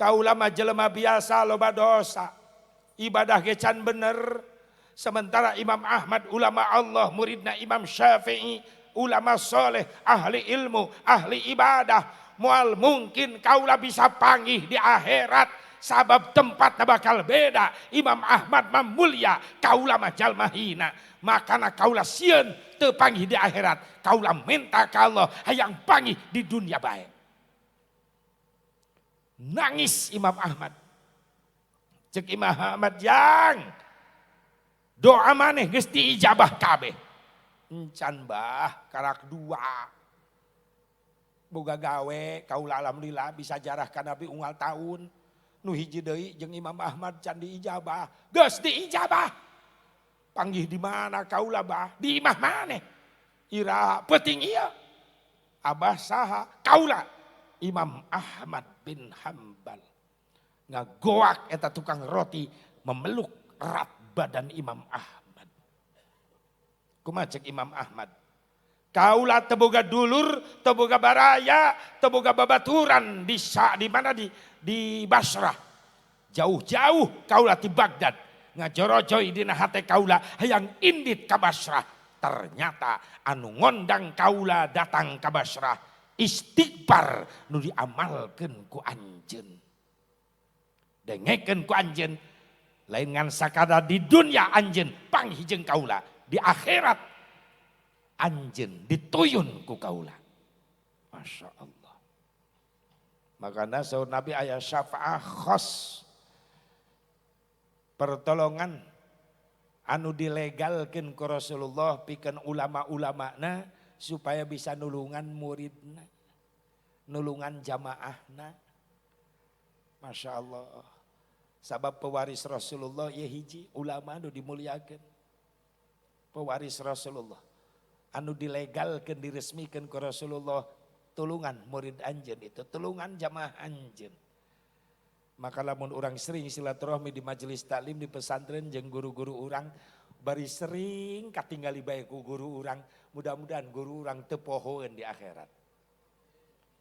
kaula mah jelema biasa loba dosa, ibadah ge can bener. Sementara Imam Ahmad ulama Allah, muridna Imam Syafi'i, ulama soleh, ahli ilmu, ahli ibadah. Moal mungkin kaula bisa panggih di akhirat, sabab tempatna bakal beda. Imam Ahmad mah mulia, kaula mah jalma hina. Makana kaula sieun teu panggih di akhirat. Kaula minta ka Allah hayang panggih di dunia bae. Nangis Imam Ahmad. Cek Imam Ahmad, yang doa maneh geus diijabah kabeh. Encan bah, karak dua. Boga gawe, kaula alhamdulillah bisa jarah ka Nabi unggal tahun. Nu hiji deui jeung Imam Ahmad can diijabah. Geus diijabah. Panggih di mana kaula bah? Di imah maneh. Ira peuting ieu. Abah saha? Kaula Imam Ahmad bin Hambal. Ngagoak eta tukang roti memeluk erat badan Imam Ahmad. Kumaha cek Imam Ahmad? Kaula teu boga dulur, teu boga baraya, teu boga babaturan di di mana di Basrah. Jauh-jauh kaula di Baghdad. Ngajorojoy dina hate kaula hayang indit ka Basrah. Ternyata anu ngondang kaula datang ka Basrah istighfar nu diamalkeun ku anjeun. Dengekeun ku anjeun, lain ngan sakada di dunia anjeun panggih jeung kaula, di akhirat anjeun dituyun ku kaula. Masya Allah. Makanya saur Nabi aya syafaah khos, pertolongan anu dilegalkeun ku Rasulullah pikeun ulama-ulamana supaya bisa nulungan muridna, nulungan jamaahna. Masya Allah. Sabab pewaris Rasulullah ya hiji ulama anu dimuliakeun. Pewaris Rasulullah anu dilegalkeun diresmikeun ku Rasulullah, tulungan murid anjeun itu, tulungan jamaah anjeun. Maka lamun urang sering silaturahmi di majelis taklim di pesantren jeung guru-guru urang, bari sering katinggali bae ku guru urang, mudah-mudahan guru urang teu pohoeun di akhirat.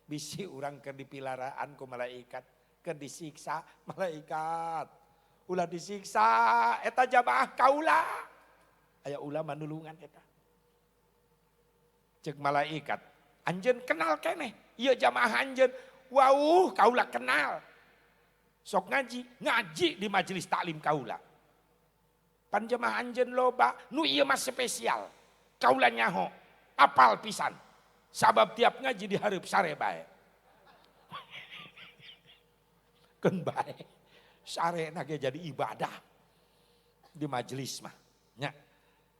Bisi urang keur dipilaraan ku malaikat, keur disiksa malaikat. Ulah disiksa eta jamaah kaula. Aya ulama nulungan eta. Cek malaikat, anjeun kenal keneh, ieu jamaah anjeun. Wauh, kaula kenal. Sok ngaji, ngaji di majelis taklim kaula. Pan jamaah anjeun loba, nu ieu mah spesial. Kaula nyaho, apal pisan. Sabab tiap ngaji dihareup sare bae. Keun bae. Sare na ge jadi ibadah di majelis mah. Nya.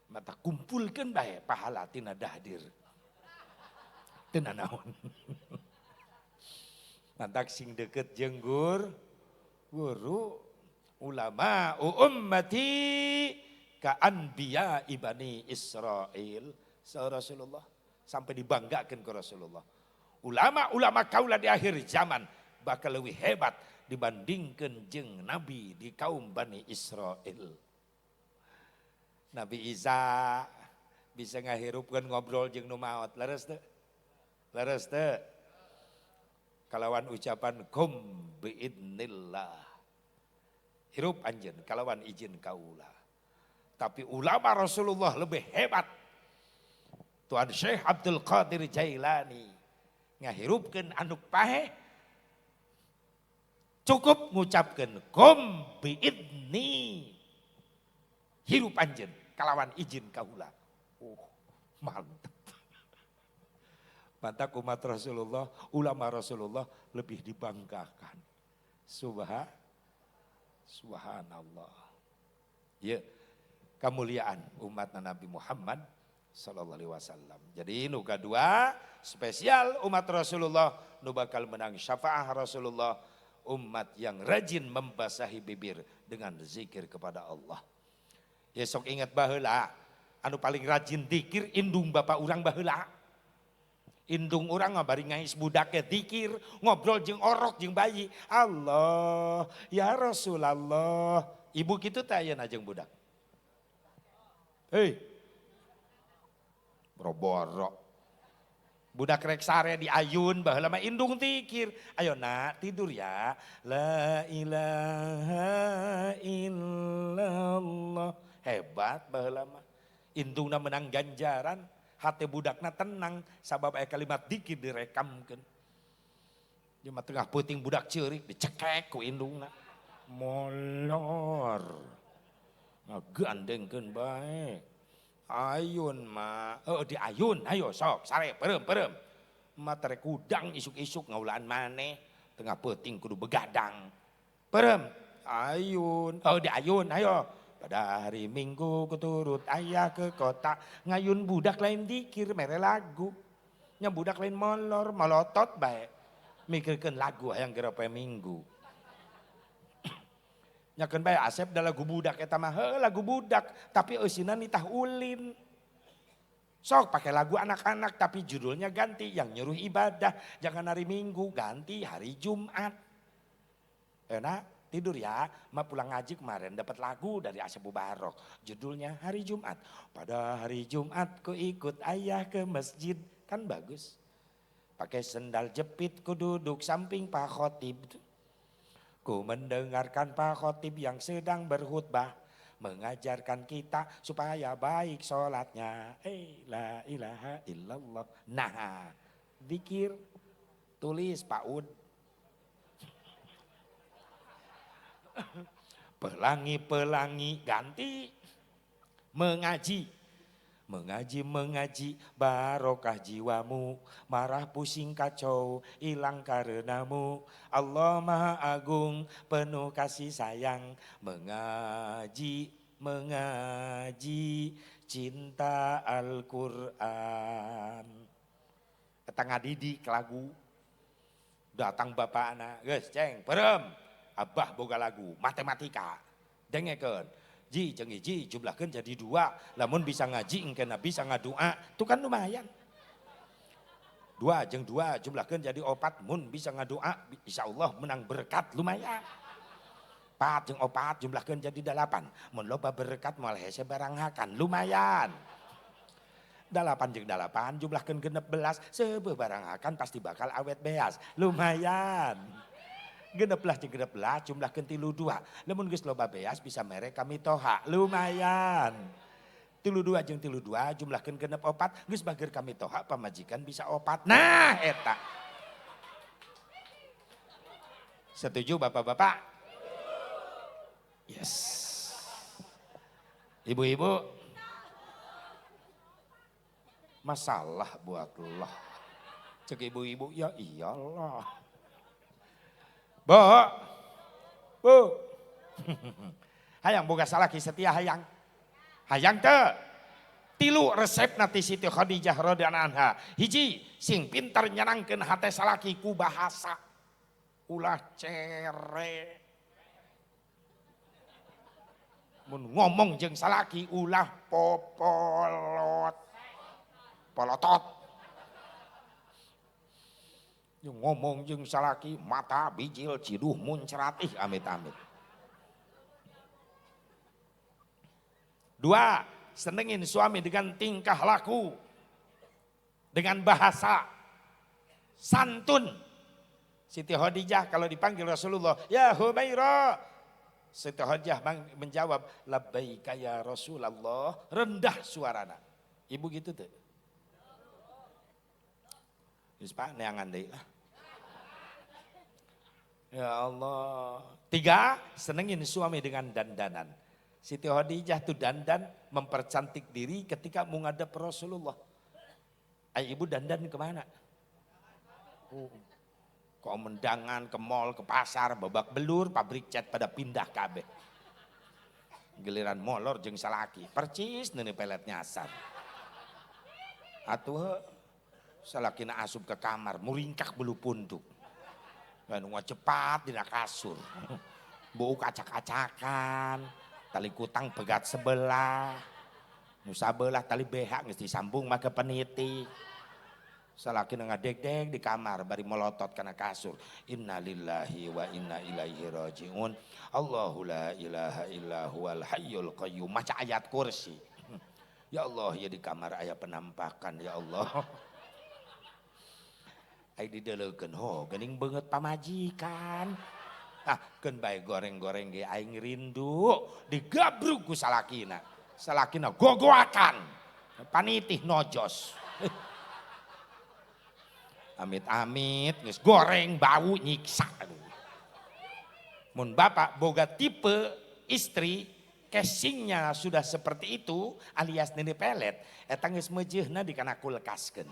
Mata kumpulkeun bae pahala tina dahdir. Teu naon. Mantak sing deket jeung Guru ulama ummati ka anbiya ibani Israel. Rasulullah sampai dibanggakan ke Rasulullah. Ulama-ulama kaula di akhir zaman bakal lebih hebat dibandingkan jeung nabi di kaum Bani Israel. Nabi Isa bisa ngahirupkeun ngobrol jeung nu maot, leres teu? Leres teu? Kalawan ucapan kum biidnillah. Hirup anjeun kalawan izin kaula. Tapi ulama Rasulullah lebih hebat. Tuan Syekh Abdul Qadir Jailani ngahirupkeun anu paeh cukup ngucapkeun kum biidni. Hirup anjeun kalawan izin kaula. Oh, mantap. Mantap umat Rasulullah, ulama Rasulullah lebih dibanggakan. Subhanallah. Ya, kemuliaan umat Nabi Muhammad sallallahu alaihi wasallam. Jadi nu kadua spesial umat Rasulullah nu bakal menang syafaah Rasulullah, umat yang rajin membasahi bibir dengan zikir kepada Allah. Ya sok ingat baheula, anu paling rajin zikir indung bapak urang baheula. Indung urang mah bari ngais budaknya zikir, ngobrol jeung orok jeung bayi. Allah, ya Rasulullah. Ibu kitu teh ayeuna jeung budak. Hei. Boro-boro. Budak rek sare di ayun baheula mah indung zikir. Ayo nak tidur ya. La ilaha illallah. Hebat baheula mah. Indungna menang ganjaran. Hati budakna tenang sabab aya kalimat dikir direkamkeun. Di tengah peuting budak ceurik dicekek ku indungna. Molor. Ngagandengkeun bae. Ayun ma, oh di ayun, ayo sok sare perem-perem. Ma terek kudang isuk-isuk ngaulaan maneh, tengah peuting kudu begadang. Perem, ayun, oh di ayun, ayo. Pada hari Minggu kuturut ayah ke kota, ngayun budak lain dikir mere lagu. Nya budak lain molor, molotot bae. Mikirkeun lagu hayang geura poe Minggu. Nyakeun bae Asep da lagu budak eta mah, heuh lagu budak, tapi eusina nitah ulin. Sok pakai lagu anak-anak tapi judulnya ganti, yang nyuruh ibadah, jangan hari Minggu, ganti hari Jumat. Enak tidur ya, ma pulang ngaji kemarin dapat lagu dari Asep Mubarok, judulnya Hari Jumat. Pada hari Jumat ku ikut ayah ke masjid, kan bagus. Pakai sendal jepit ku duduk samping Pak Khotib. Ku mendengarkan Pak Khotib yang sedang berkhutbah, mengajarkan kita supaya baik sholatnya. La ilaha illallah. Nah, zikir, tulis Pak Ud. Pelangi-pelangi ganti mengaji. Mengaji, mengaji, barokah jiwamu, marah pusing kacau, hilang karenamu. Allah Maha Agung, penuh kasih sayang. Mengaji, mengaji, cinta Al-Quran. Eta ngadidik lagu. Datang bapak anak, geus ceng, perem. Abah boga lagu, matematika. Dengekeun. Ji jeung hiji jumlahkeun jadi 2, lamun bisa ngaji engkena bisa ngadua, itu kan lumayan. 2 jeung 2 jumlahkeun jadi 4, mun bisa ngadua insyaallah menang berkat lumayan. 4 jeung 4 jumlahkeun jadi 8, mun loba berkat moal hese barang hakan lumayan. 8 jeung 8 jumlahkeun 16, seubeuh barang hakan pasti bakal awet beas, lumayan. 16 jeung 16 jumlahkeun 32. Lamun geus loba beas bisa mere kami toha, lumayan. 32 jeung 32 jumlahkeun 64, geus bager kami toha pamajikan bisa 4. Nah eta. Setuju bapak-bapak? Yes. Ibu-ibu? Masalah buat Allah. Cek ibu-ibu, ya iyalah. Bu, bu, hayang boga salaki setia hayang, hayang teu. Tilu resep nati Siti Khadijah radhiyallahu anha. Hiji, sing pintar nyenangkeun hate salaki ku bahasa. Ulah cere. Mun ngomong jeung salaki ulah popolot. Polotot. Jeung ngomong jeung salaki mata bijil ciduh muncrat ih amit-amit. Dua, senengin suami dengan tingkah laku, dengan bahasa santun. Siti Khadijah kalau dipanggil Rasulullah, ya Humaira. Siti Khadijah menjawab, labbaika ya Rasulullah, rendah suarana. Ibu gitu tuh. Geus Pak neangan deui lah. Ya Allah. Tiga, senengin suami dengan dandanan. Siti Khadijah tuh dandan mempercantik diri ketika menghadap Rasulullah. Ay, ibu dandan kemana? Oh, ke undangan, ke mall, ke pasar, babak belur, pabrik cat pada pindah kabeh. Giliran molor jeung salaki, percis neuni pelet nyasar. Atuh salakina asup ke kamar, muringkak bulu punduk. Anu cepat dina kasur. Bau kacak-kacakan, tali kutang pegat sebelah. Nu sabelah tali beha geus disambung mah ke peniti. Salakina ngadeg-deg di kamar bari melotot kana kasur. Innalillahi wa inna ilaihi rajiun. Allahu la ilaha illa huwal hayyul qayyum. Maca ayat kursi. Ya Allah, ya di kamar aya penampakan ya Allah. Ai dideleukeun ho geuning beungeut pamajikan. Ah, keun bae goreng-goreng ge aing rindu digabrug ku salakina. Salakina gogoakan. Panitih nojos. Amit-amit geus goreng bau nyiksa. Mun bapak boga tipe istri casingnya sudah seperti itu alias nini pelet eta geus meujeuhna dikana kulkaskeun.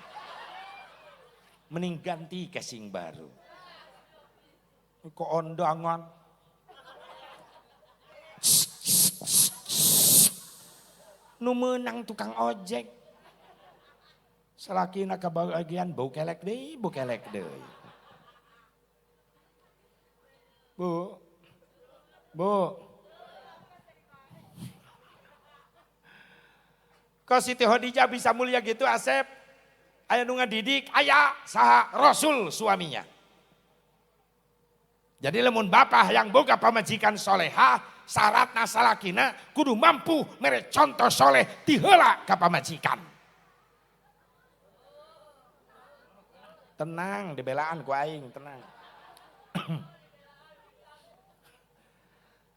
Mending ganti casing baru. Ke ondangan. Nu meunang tukang ojek. Salakina kabagian bau kelek deui, bau kelek deui. Bu. Bu. Kok Siti Khadijah bisa mulia gitu Asep? Aya nu ngadidik, aya saha Rasul suaminya. Jadi lamun bapak yang boga pamajikan soleha, syaratna salakina kudu mampu mere contoh soleh ti heula ka pamajikan. Tenang, dibelaan ku aing, tenang.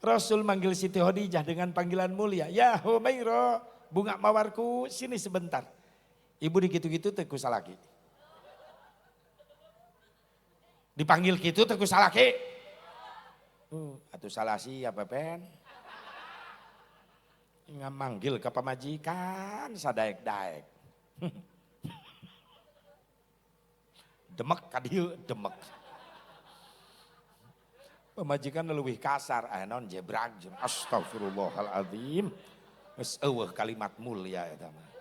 Rasul manggil Siti Khadijah dengan panggilan mulia, ya Humaira, bunga mawarku, sini sebentar. Ibu digitu-gitu teu ku salaki. Dipanggil gitu teu ku salaki. Atuh salah siapa pen? Nggak manggil ke pamajikan sadaek-daek. Demek ka dieu, demek. Pamajikan leuwih kasar, aya naon jebrag. Astagfirullahaladzim. Geus eueuh kalimat mulia eta mah.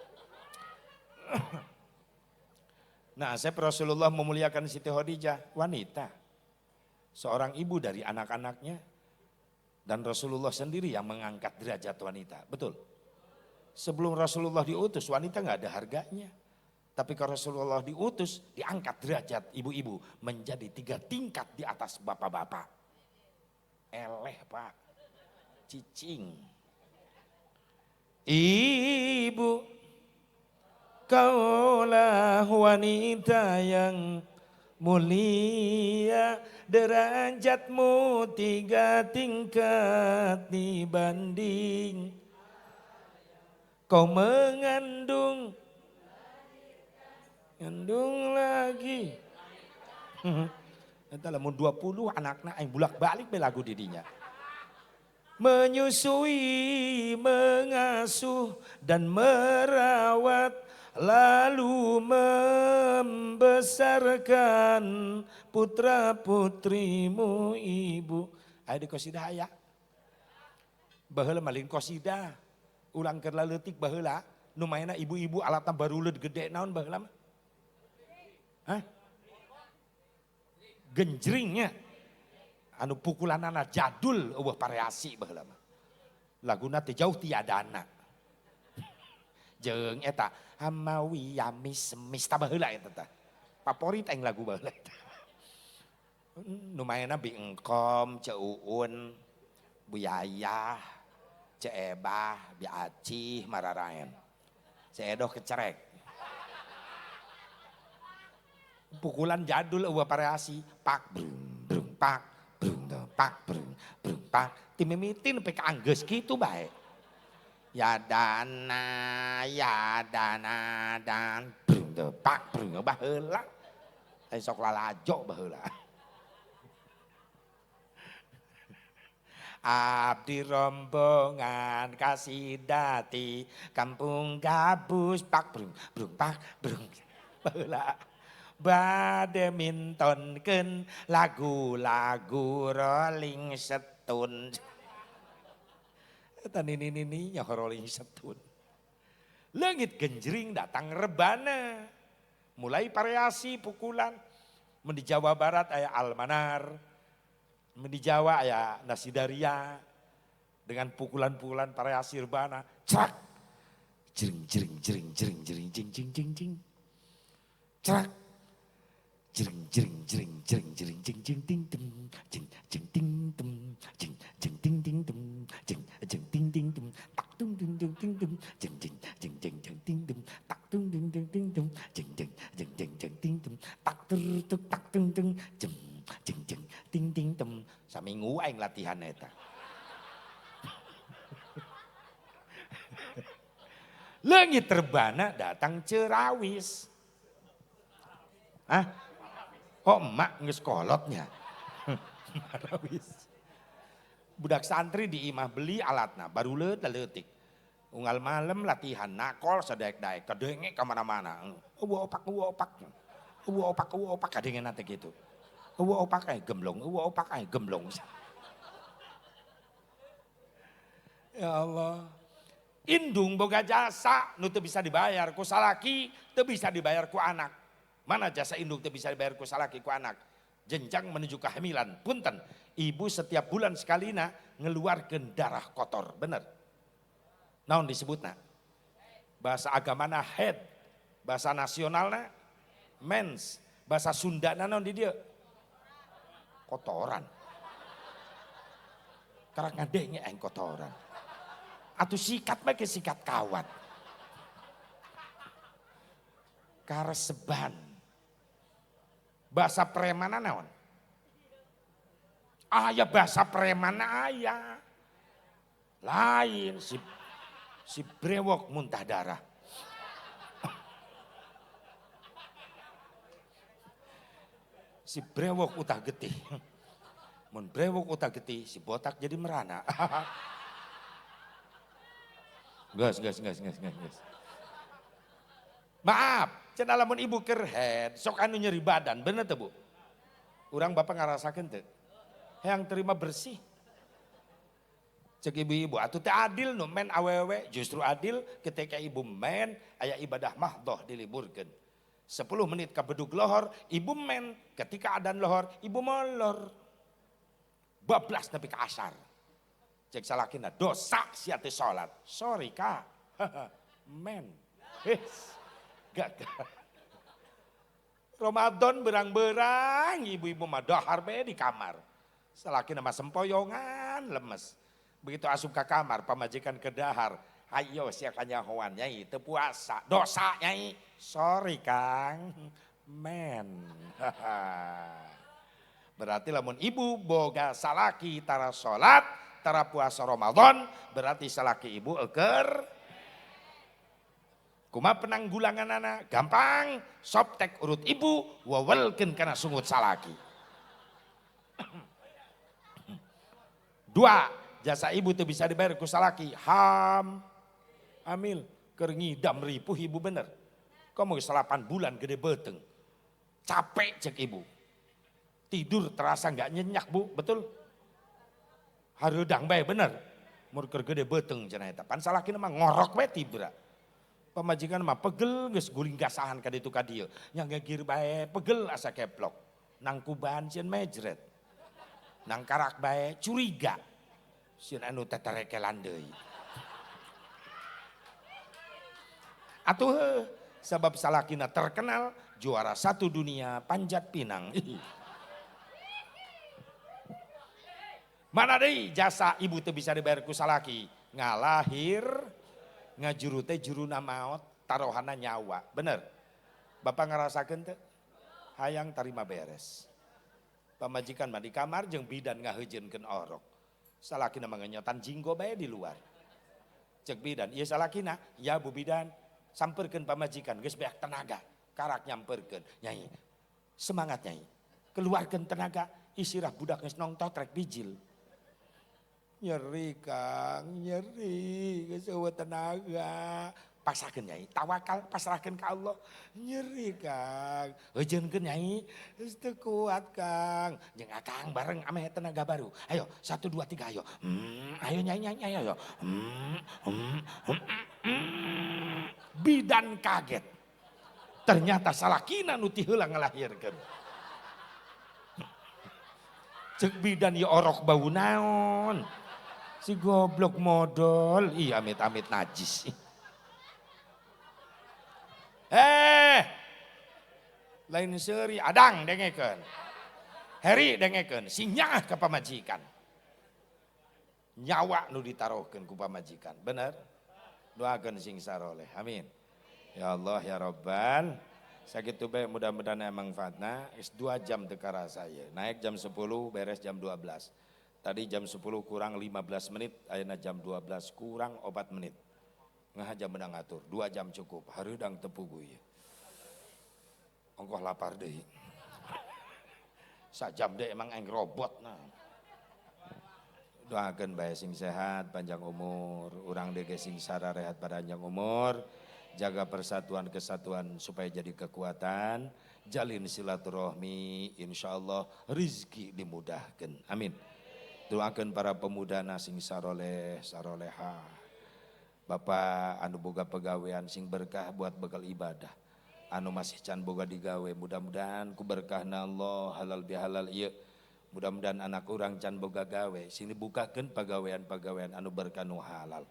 Nah, saya Rasulullah memuliakan Siti Khadijah, wanita, seorang ibu dari anak-anaknya, dan Rasulullah sendiri yang mengangkat derajat wanita, betul. Sebelum Rasulullah diutus, wanita nggak ada harganya. Tapi kalau Rasulullah diutus, diangkat derajat ibu-ibu menjadi 3 tingkat di atas bapak-bapak. Eleh pak, cicing. Ibu, kaulah wanita yang mulia, derajatmu 3 tingkat dibanding. Kau mengandung, ngandung lagi. Eta lamun 20 anakna aing bulak-balik be lagu didinya. Menyusui, mengasuh dan merawat, lalu membesarkan putra putrimu ibu. Aya di qasidah aya. Baheula malin qasidah. Ulang keur leutik baheula nu maena ibu-ibu alatna baruleud gede naon baheula mah? Hah? Genjringnya. Anu pukulanana jadul eueuh variasi baheula mah. Laguna teh jauh tiadana. Jeung eta hamawi yamis semis tah baheula eta tah. Favorit aing lagu baheula eta. Nu maenna Bi Engkom, Ceu Uun, Bu Yayah, Ceu Ebah, Bi Acih, mararaen. Ceu Edoh kecerek. Pukulan jadul eueuh variasi, pak brung brung pak brung pak brung brung pak timimitin nepi ka anggeus kitu bae. Ya dana dan brung pak brung baheula. Sok lalajo baheula. Abdi rombongan kasidati kampung gabus pak brung brung pak brung baheula. Bade mintonkeun lagu-lagu Rolling Stone. Eta nini-nini nya Rolling Stone. Leungit genjring datang rebana. Mulai variasi pukulan. Mun di Jawa Barat aya Almanar. Mun di Jawa aya Nasidaria. Dengan pukulan-pukulan variasi rebana. Cerak. Jering jering jering jering jering jing jing jing jing. Cerak. Jering jering jering jering jering jing jing ting ting jing jing ting tum jing jing ting ting tum jing jing ting ting tum tak tung ting ting ting tum jing jing jing jing jing ting tum tak tung ting ting ting tum jing jing jing jing jing ting tum tak tur tuk tak tung tung jing jing jing ting ting tum. Saminggu aing latihan eta. Leungit rebana datang cerawis. Hah? Oh emak geus kolotnya. Marawis. Budak santri di imah beli alatna, baru leutik. Unggal malam latihan nakol sadaek-daek, kadenge ka mana-mana. Eueuh opak, eueuh opak. Eueuh opak, eueuh opak kadengena teh kitu. Eueuh opak aya gemblong, eueuh opak aya gemblong. Ya Allah. Indung boga jasa nu teu bisa dibayar ku salaki, teu bisa dibayar ku anak. Mana jasa indung teu bisa dibayar ku salaki ku anak. Jenjang menuju kehamilan, punten. Ibu setiap bulan sekalina ngeluarkeun darah kotor, bener. Naon disebutna? Bahasa agamana head, bahasa nasionalna mens, bahasa Sundana naon di dieu? Kotoran. Karak ngadenge aing kotoran. Atuh sikat bae ke sikat kawat. Kareseban. Bahasa premana naon? Aya bahasa premana aya. Lain si brewok muntah darah. Si brewok utah getih. Mun brewok utah getih, si botak jadi merana. Gas. Maaf, cenah lamun ibu keur head, sok anu nyeri badan, bener teu Bu? Urang bapak ngarasakeun teu? Hayang terima bersih. Cek ibu-ibu, atuh teu adil nu men awewe, justru adil ketika ibu men aya ibadah mahdoh diliburkeun. 10 menit ka bedug lohor, ibu men, ketika adan lohor, ibu molor. Bablas nepi ka asar. Cek salakina dosa sia teu salat. Sorry Kak. Men. His. Gagal. Ramadan berang-berang, ibu-ibu mah dahar bae di kamar. Salakina mah sempoyongan lemes. Begitu asup ka kamar, pamajikan ke dahar. Ayo sia kanyahoan nyai teu puasa, dosa nyai. Sorry Kang. Men. Berarti lamun ibu boga salaki tara salat, tara puasa Ramadan, berarti salaki ibu eker. Kuma penanggulangan anak gampang, soptek urut ibu, wawelkeun kana sungut salaki. Dua, jasa ibu teu bisa dibayar ku salaki. Ham, amil, keur ngidam ripuh ibu bener. Komo geus 8 bulan gede beuteung. Capek cek ibu. Tidur terasa enggak nyenyak Bu, betul? Hareudang bae bener. Mur keur gede beuteung cenah eta. Pan salakina mah ngorok bae tibra. Pamajikan mah pegel geus guling gasahan ka ditu ka dieu. Nya ngegir bae pegel asa keplok. Nangkuban sieun mejret. Nangkarak bae curiga. Sieun anu teterekelan deui. Atuh heuh, sabab salakina terkenal juara 1 dunia panjat pinang. Mana deui jasa ibu teu bisa dibayar ku salaki, ngalahir ngajuru teh juruna maot, taruhana nyawa. Bener? Bapak ngarasakeun teu? Hayang tarima beres. Pamajikan mah di kamar jeung bidan ngaheujeunkeun orok. Salakina mah ngenyotan jinggo bae di luar. Cek bidan, ieu salakina, ya Bu bidan, samperkeun pamajikan geus beak tenaga, karak nyamperkeun. Nyai, semangat nyai. Keluarkeun tenaga, isirah budak geus nongtot rek bijil. Nyeri Kang, nyeri, geus eueuh tenaga. Paksakeun nyai, tawakal pasrahkeun ka Allah. Nyeri Kang, heujeunkeun nyai, geus teu kuat Kang. Jeung akang bareng ameh tenaga baru. Ayo, 1 2 3 ayo. Ayo nyai nyai nyai ayo. Bidan kaget. Ternyata salakina nu ti heula ngalahirkeun. Cek bidan ieu orok bau naon. Si goblok modol, ih amit-amit najis. Lain seuri adang dengekeun. Heri dengekeun, sing nyaah ka pamajikan. Nyawa nu ditaruhkeun ku pamajikan, bener? Doakeun sing saroleh. Amin. Ya Allah ya Rabbal. Sakitu bae mudah-mudahan aya manfaatna. Geus 2 jam teu karasa ieu. Naik jam 10, beres jam 12. Tadi jam 10 kurang 15 menit, ayeuna jam 12 kurang 4 menit. Ngaha jam menang ngatur, 2 jam cukup, hareudang teu puguh ieu. Ongkoh lapar deui. Sajam deui emang aing robot nah. Doakeun bae sing sehat, panjang umur, urang deui ge sing sararehat panjang umur, jaga persatuan kesatuan supaya jadi kekuatan, jalin silaturahmi, insyaallah rizki dimudahkan. Amin. Doakeun para pemuda na sing saroleh, saroleha. Bapak anu boga pegawean sing berkah buat bekal ibadah. Anu masih can boga digawe mudah-mudahan ku berkahna Allah halal bihalal ieu. Mudah-mudahan anak urang can boga gawe sing dibukakeun pagawean-pagawean anu berkah nu halal.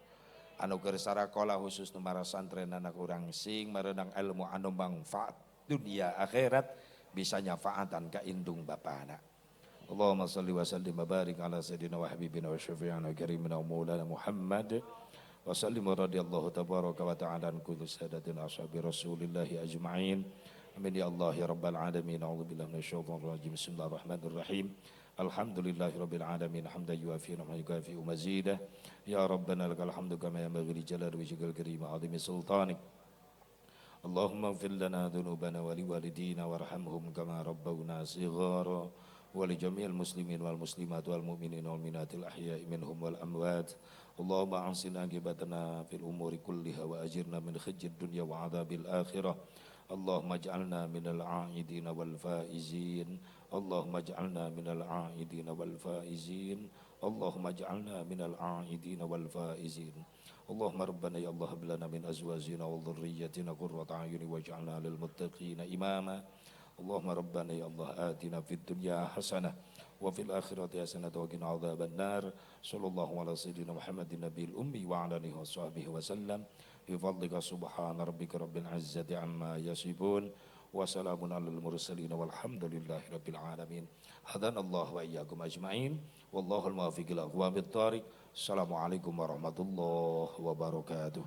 Anu keur sarakola khusus nu marasantren anak urang sing mareunang ilmu anu manfaat dunia akhirat bisa nyafaatan ka indung bapana. Allahumma salli wa sallim wa barik ala sayyidina wa habibina wa syafi'ina karimina wa maulana Muhammad. Wa sallim wa radiyallahu tabaraka wa ta'ala an kulli sadatin ashabi rasulillahi ajma'in. Amin ya Allah ya rabbal alamin. A'udzu billahi minasyaitonir rajim. Bismillahirrahmanirrahim. Alhamdulillahi rabbil alamin hamdan yuafi wa yukafi mazidah. Ya rabbana lakal hamdu kama yanbaghi li jalali wajhikal karim wa 'azimi sultanik. Allahumma ighfir lana dhunubana wa liwalidina warhamhum kama rabbawna shighara. Wa li jami'il muslimin wal muslimat wal mu'minin wal mu'minatil ahya'i minhum wal amwat. Allahumma ahsin aqibatana fil umuri kulliha wa ajirna min khizyid dunya wa adzabil akhirah. Allahumma ij'alna minal a'idina wal faizin. Allahumma ij'alna minal a'idina wal faizin. Allahumma ij'alna minal a'idina wal faizin. Allahumma rabbana ya Allah hab lana min azwajina wa dhurriyyatina qurrata a'yun waj'alna lil muttaqina imama. Allahumma rabbana ya Allah atina fid dunya hasanah wa fil akhirati hasanah wa qina adzaban nar. Sallallahu ala sayyidina Muhammadin nabiyil ummi wa ala alihi washabbihi wa sallam. Bi fadlika subhana rabbika rabbil izzati amma yasifun wa salamun alal mursalin walhamdulillahi rabbil alamin. Hadanallahu wa iyyakum ajmain wallahul muwaffiq ila aqwamit thariq. Assalamualaikum warahmatullahi wabarakatuh.